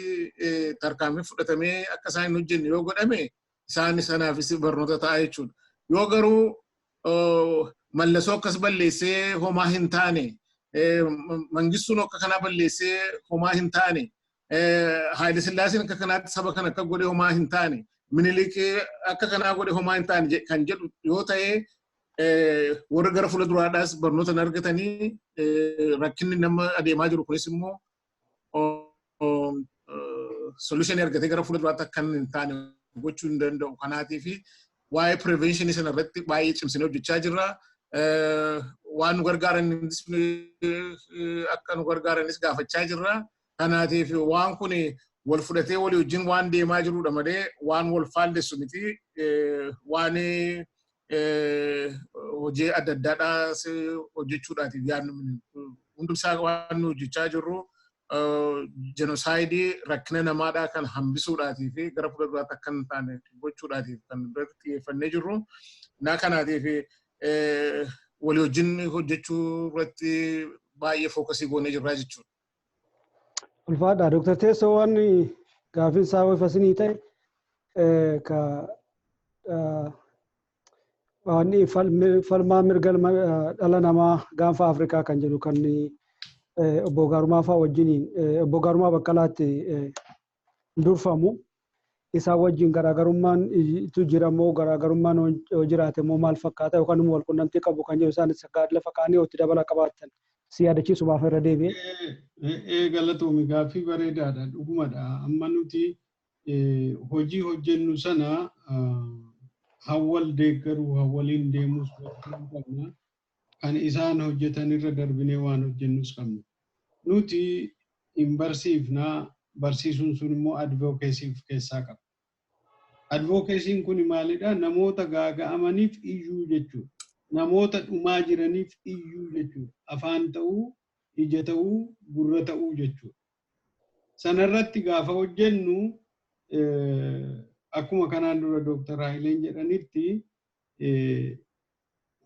tarkaanfii fudhatamee akka isaan hin hojjenne yoo godhame, isaan sanaafis barnoota ta'a jechuudha. Yoo garuu Mallasoo akkas balleessee homaa hin taane, Mangistuun akka kanaa balleessee homaa hin taane, Haayile Sillaaseen akka kanaatti saba kana akka godhe homaa hin taane, Minilik akka kanaa godhe homaa hin taane kan jedhu yoo ta'e, warra gara fuula duraadhaas barnoota hin argatanii, rakkinni nama adeemaa jiru kunis immoo solutionii argatee gara fuula duraatti akka hin taane gochuu hin danda'u. Kanaatiif waa'ee preventionii sana irratti baay'ee cimsinee hojjechaa jirra. Waan nu gargaaranis, akka nu gargaaranis gaafachaa jirra. Kanaatiif waan kun wal fudhatee walii wajjin waan deemaa jirudha malee waan wal faallessu miti. Waan hojii adda addaadhaas hojjechuudhaatiif yaadnu hundumsaa, waan nu hojjechaa jirru genocideii, rakkina namaadhaa kan hambisuudhaatii fi gara fuula duraatti akka hin taane gochuudhaatiif kan irratti xiyyeeffannee jirru. Na kanaatiif walii wajjin hojjechuu irratti baay'ee focusii goonee jirraa jechuudha. Ulfaadha. Dooktar Teessoo, waan gaaffiin isaa ifa ta'e, ka waan falmaa mirga dhala namaa gaanfa Afrikaa kan jedhu kan Obbo Gaarumaa fa'aa wajjiniin, obbo Gaarumaa Baqqalaatti durfamu. Isaan wajjin garaagarummaan tu jira moo, garaagarummaan yoo jiraate immoo maal fakkaata, yookaan immoo wal quunnamtii qabu kan jedhu isaanis lafa kaanii itti dabala qabaatan si yaadachiisumaaf irra deebi'e. Ee, galatoomi, gaaffii bareedaadha, dhugumadha. Amma nuti hojii hojjennu sana hawwal deeggaruu, hawwaliin deemuus qabna. Kan isaan hojjetan irra darbinee waan hojjennus qabna. Nuti hin barsiifnaa, barsiisuun sun immoo advocacy of keessaa qaba. Advocacyn kun maalidha? Namoota gaaga'amaniif iyyuu jechuudha. Namoota dhumaa jiraniif iyyuu jechuudha. Afaan ta'uu, ija ta'uu, gurra ta'uu jechuudha. Sanarratti gaafa hojjennu, akkuma kanaan dura Dooktar Haayileen jedhanitti,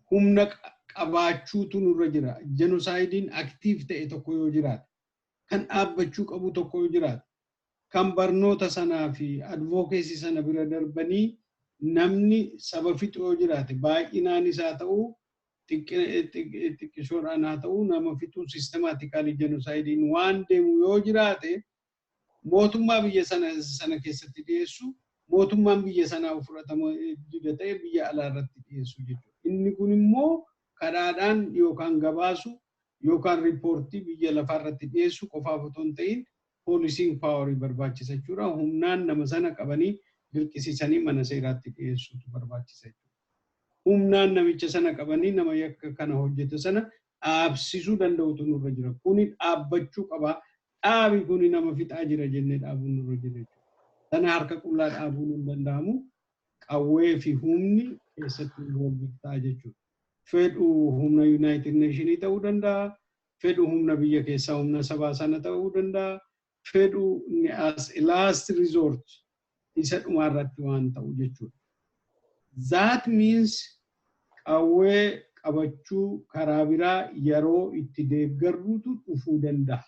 humna qabaachuutu nurra jira. Genociden active ta'e tokko yoo jiraate, kan dhaabbachuu qabu tokko yoo jiraate, kan barnoota sanaa fi advocacy sana bira darbanii namni saba fixu yoo jiraate, baay'inaan isaa ta'uu, xiqqishoodhaan haa ta'uu, nama fixuu systematically genociden waan deemu yoo jiraate, mootummaa biyya sana keessatti dhiyeessu, mootummaan biyya sanaa fudhatama dida ta'e biyya alaa irratti dhiyeessu jechuudha. Inni kun immoo karaadhaan yookaan gabaasu yookaan riippoortii biyya lafaa irratti dhiyeessu qofaaf otoo hin ta'in policing powerii barbaachisa jechuudha. Humnaan nama sana qabanii dirqisiisanii mana seeraatti dhiyeessuutu barbaachisa jechuudha. Humnaan namicha sana qabanii nama yakka kana hojjete sana dhaabsisuu danda'utu nurra jira. Kuni dhaabbachuu qaba. Dhaabi, kuni nama fixaa jira jennee dhaabuun nurra jira jechuudha. Sana harka qullaa dhaabuun hin danda'amu. Qawwee fi humni keessatti involve ta'a jechuudha. Fedhu humna United Nationii ta'uu danda'a. Fedhu humna biyya keessaa, humna sabaa sana ta'uu danda'a. Fedhu as last resort isa dhumaarratti waan ta'u jechuudha. That means qawwee qabachuu karaa biraa yeroo itti deeggarruutu dhufuu danda'a.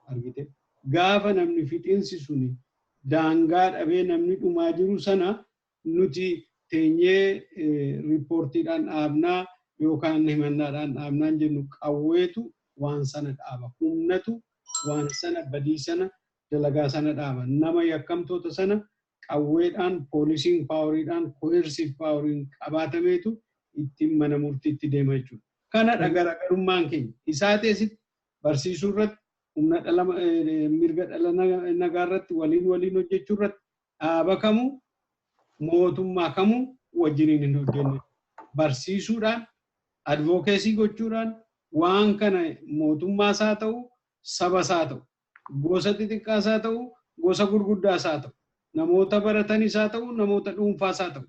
Argite? Gaafa namni fixiinsi suni daangaa dhabee namni dhumaa jiru sana, nuti teenyee riippoortiidhaan dhaabnaa yookaan himannaadhaan dhaabnaan jennu, qawweetu waan sana dhaaba. Humnatu waan sana, badii sana, dalagaa sana dhaaba. Nama yakkamtoota sana qawweedhaan, policing poweriidhaan, coercive poweriin qabaatameetu ittiin mana murtiitti deema jechuudha. Kanadha garaagarummaan keenya. Isaa teessitti barsiisuu irratti, humna dhala mirga dhala nagaa irratti waliin waliin hojjechuu irratti dhaaba kamuu, mootummaa kamuu wajjiniin hin hojjenne. Barsiisuudhaan, advocacy gochuudhaan, waan kana mootummaas haa ta'u, sabas haa ta'u, gosa xixiqqaas haa ta'u, gosa gurguddaas haa ta'u, namoota baratanis haa ta'u, namoota dhuunfaas haa ta'u,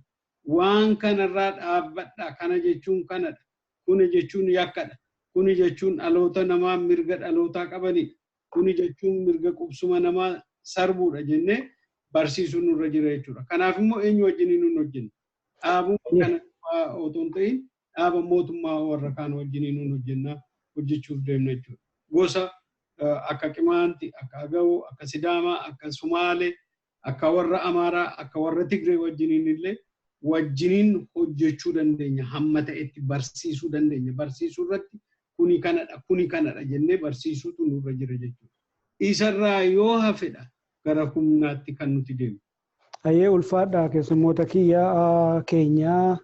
waan kanarraa dhaabbadha, kana jechuun kanadha, kuni jechuun yakkadha, kuni jechuun dhaloota namaa mirga dhalootaa qabanidha, kuni jechuun mirga qubsuma namaa sarbuudha jennee barsiisuun nurra jira jechuudha. Kanaaf immoo eenyu wajjiniin nun hojjenna? Dhaabuma kana otoo hin ta'in dhaaba mootummaa warra kaan wajjiniin nun hojjenna, hojjechuuf deemna jechuudha. Gosa akka Qimaanti, akka Agawoo, akka Sidaamaa, akka Sumaalee, akka warra Amaaraa, akka warra Tigree wajjiniin illee wajjiniin hojjechuu dandeenya. Hamma ta'etti barsiisuu dandeenya. Barsiisuu irratti kuni kanadha, kuni kanadha jennee barsiisuutu nurra jira jechuudha. Isarraa yoo hafedha gara humnaatti kan nuti deemu. Hayyee, ulfaadha keessummoota kiyya keenyaa.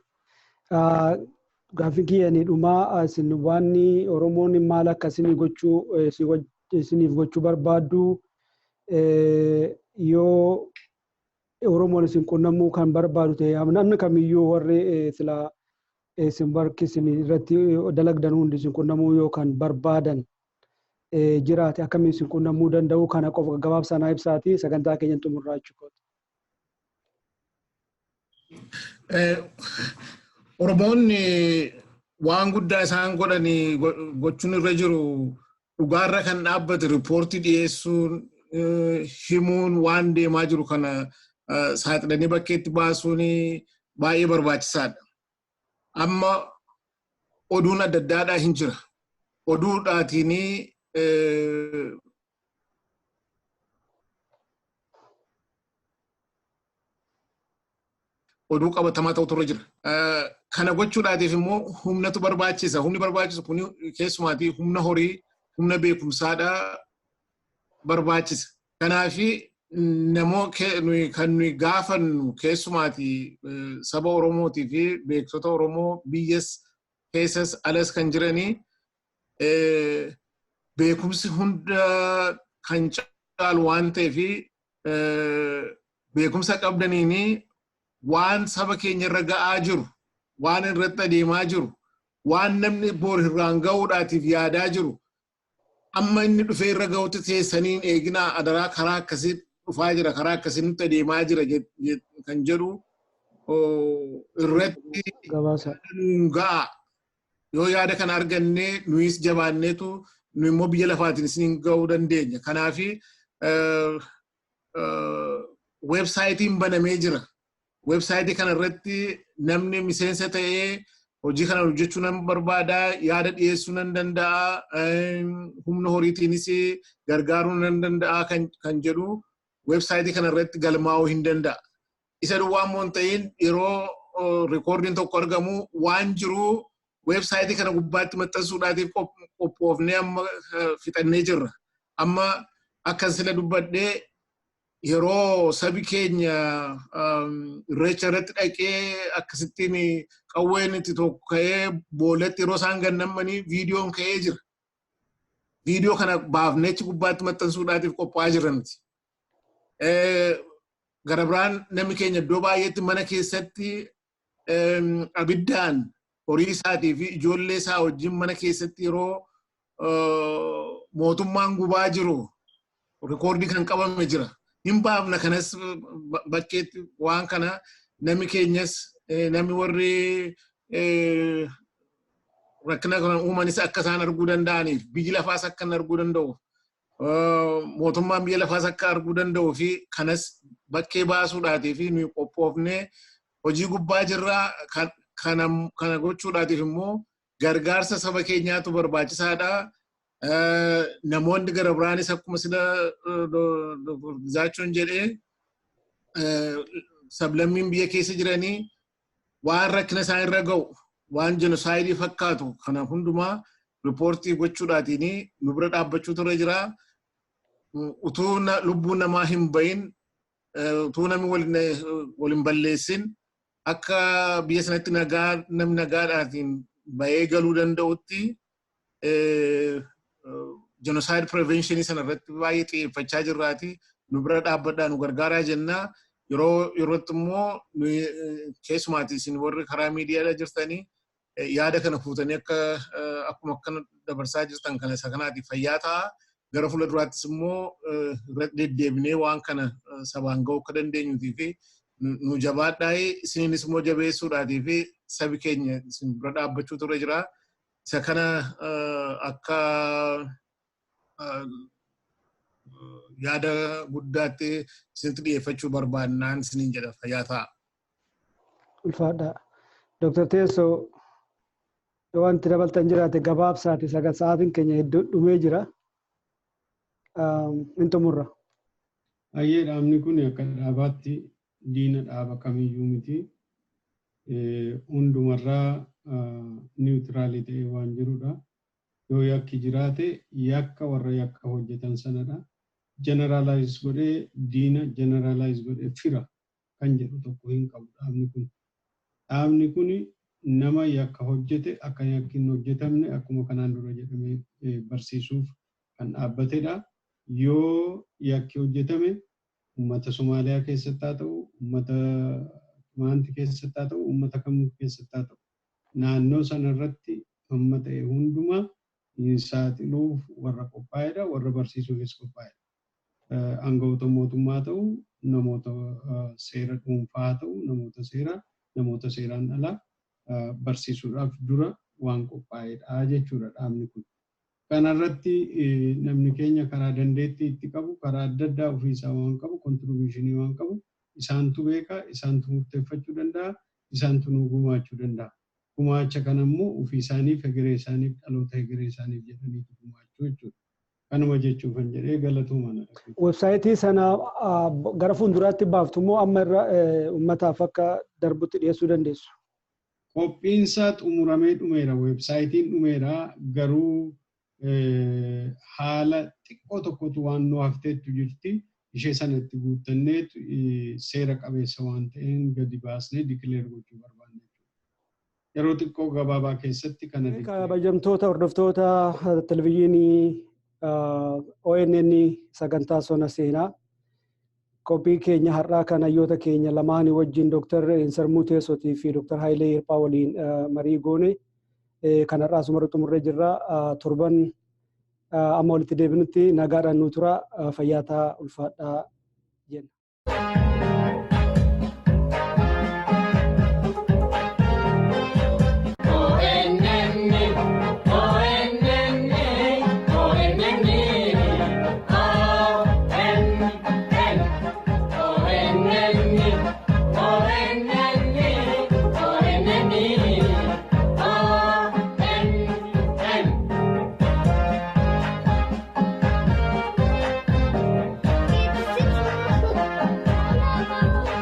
Gaaffii kiyya ni dhumaa, isin waan Oromoon maal akka isinii gochuu, isiniif gochuu barbaaddu, yoo Oromoon isin qunnamuu kan barbaadu ta'e, namni kamiyyuu, warri sila isin barki isin irratti dalagdan hundi isin qunnamuu yoo kan barbaadan jiraate, akkamiin isin qunnamuu danda'u? Kana qofa gabaabsaa naa ibsaati sagantaa keenya xumurraa jechuudha. Oromoonni waan guddaa isaan godhanii gochuun irra jiru, dhugaarra kan dhaabbate riippoortii dhiyeessuun, himuun, waan deemaa jiru kana saaxilanii bakkeetti baasuun baay'ee barbaachisaadha. Amma oduun adda addaadhaa hin jira. Oduudhaatiin oduu qabatamaa ta'utu irra jira. Kana gochuudhaatiif immoo humnatu barbaachisa. Humni barbaachisu kun keessumaatii humna horii, Humna beekumsaadhaa barbaachisa. Kanaafi namoo kan nuyi gaafannu keessumaati saba Oromootii fi beektota Oromoo biyyas keessas alas kan jiranii, beekumsi hunda kan caalu waan ta'eef, beekumsa qabdaniini waan saba keenya irra ga'aa jiru, waan irratti adeemaa jiru, waan namni bor irraan ga'uudhaatiif yaadaa jiru, amma inni dhufee irra ga'utti teessaniin eeginaa, adaraa, karaa akkasii dhufaa jira, karaa akkasii nutti adeemaa jira kan jedhu irratti ga'a. Yoo yaada kana argannee, nuyis jabaanneetu nu immoo biyya lafaatiin isin ga'uu dandeenya. Kanaafi weebsaayitiin banamee jira. Weebsaayitii kana irratti namni miseensa ta'ee hojii kana hojjechuu nan barbaada, yaada dhiyeessuu nan danda'a, humna horiitiinis gargaaruu nan danda'a kan jedhu weebsaayitii kana irratti galmaa'uu hin danda'a. Isa duwwaa immoo hin ta'in, yeroo rikoordiin tokko argamu waan jiru weebsaayitii kana gubbaatti maxxansuudhaatiif qophoofnee amma fixannee jirra. Amma akkan sila dubbadhee, yeroo sabi keenya Irreecha irratti dhaqee akkasittiin qawween itti tokko ka'ee boolatti yeroo isaan gannammanii viidiyoon ka'ee jira. Viidiyoo kana baafnee achi gubbaatti maxxansuudhaatiif qophaa'aa jirra nuti. Gara biraan namni keenya iddoo baay'eetti mana keessatti abiddaan horii isaatii fi ijoollee isaa wajjin mana keessatti yeroo mootummaan gubaa jiru rikoordii kan qabame jira. Hin baafna kanas bakkeetti. Waan kana namni keenyas, namni warri rakkina kana uumanis akka isaan arguu danda'aniif, biyyi lafaas akka inni arguu danda'u, mootummaan biyya lafaas akka arguu danda'uu fi kanas bakkee baasuudhaatii fi nuyi qophoofnee hojii gubbaa jirraa. Kana gochuudhaatiif immoo gargaarsa saba keenyaatu barbaachisaadha. Namoonni gara biraanis akkuma sila Gizaachoon jedhee, sablammiin biyya keessa jiranii waan rakkina isaan irra ga'u, waan jenosaayidii fakkaatu kana hundumaa riippoortii gochuudhaatiin nu bira dhaabbachuu ture jira. Utuu lubbuun namaa hin bahin, utuu namni wal hin balleessin, akka biyya sanatti nagaa, namni nagaadhaatiin bahee galuu danda'utti genocide prevention sana irratti baay'ee xiyyeeffachaa jirraati. Nu bira dhaabbadhaa, nu gargaaraa jennaa. Yeroo yerootti immoo keessumaati isin warri karaa miidiyaadha jirtanii yaada kana fuutanii akka akkuma akkana dabarsaa jirtan kana isa kanaatiif fayyaa ta'a. Gara fuula duraattis immoo irratti deddeebinee waan kana sabaan ga'uu akka dandeenyuutii fi nu jabaadhaa, isiniinis immoo jabeessuudhaatii fi sabi keenya isin bira dhaabbachuu ture jira. Isa kana akka yaada guddaatti isinitti dhiyeeffachuu barbaannaan isiniin jedha, fayyaa ta'a. Ulfaadha. Dooktar Teessoo, wanti dabaltan jiraate gabaabsaati, sagal sa'aatiin keenya hedduu dhumee jira. In xumurra. Baay'ee dhaabni kun akka dhaabaatti diina dhaaba kamiyyuu miti. Hundumarraa neutral ta'ee waan jirudha. Yoo yakki jiraate, yakka warra yakka hojjetan sanadha. Generalize godhee diina, generalize godhee fira kan jedhu tokko hin qabu dhaabni kun. Dhaabni kun nama yakka hojjete akka yakki hin hojjetamne, akkuma kanaan dura jedhamee, barsiisuuf kan dhaabbatedha. Yoo yakki hojjetame, uummata Somaaliyaa keessatti haa ta'u, uummata Kimaanti keessatti haa ta'u, uummata kamuu keessatti haa ta'u, naannoo sanarratti hamma ta'e hundumaa hin saaxiluuf warra qophaa'edha, warra barsiisuufis qophaa'edha. Aangawoota mootummaa ta'u, namoota seera dhuunfaa haa ta'u, namoota seeraa, namoota seeraan alaa barsiisuudhaaf dura waan qophaa'edha jechuudha dhaabni kun. Kanarratti namni keenya karaa dandeettii itti qabu, karaa adda addaa ofiisaa waan qabu, contribution waan qabu, isaantu beeka, isaantu murteeffachuu danda'a, isaantu nu gumaachuu danda'a. Gumaacha kana immoo ofii isaaniif, egeree isaaniif, dhaloota egeree isaaniif jedhaniitu gumaachuu jechuudha. Kanuma jechuufan jedhee, galatooma na. Websaayitii sana gara fuulduraatti baaftu immoo amma irra uummataaf akka darbutti dhiyeessuu dandeessu? Qophiinsaa xumuramee dhumeera. Websaayitiin dhumeera, garuu Haala xiqqoo tokkotu waan nu hafteettu jirti. Ishee sana itti guuttannee seera qabeessa waan ta'een gadi baasnee declare gochuu barbaanne. Yeroo xiqqoo gabaabaa keessatti kana. Kabajamtoota hordoftoota televizyiinii ONN sagantaa Sona Seenaa, qophii keenya har'aa kan hayyoota keenya lamaanii wajjin, Dr. Insarmuu Teessootii fi Dr. Hayilee Hirphaa waliin marii goone kan har'aa asuma xumurree jirra. Torban amma walitti deebinutti nagaadhaan nu tura, fayyaa ta'aa, ulfaadhaa jenna.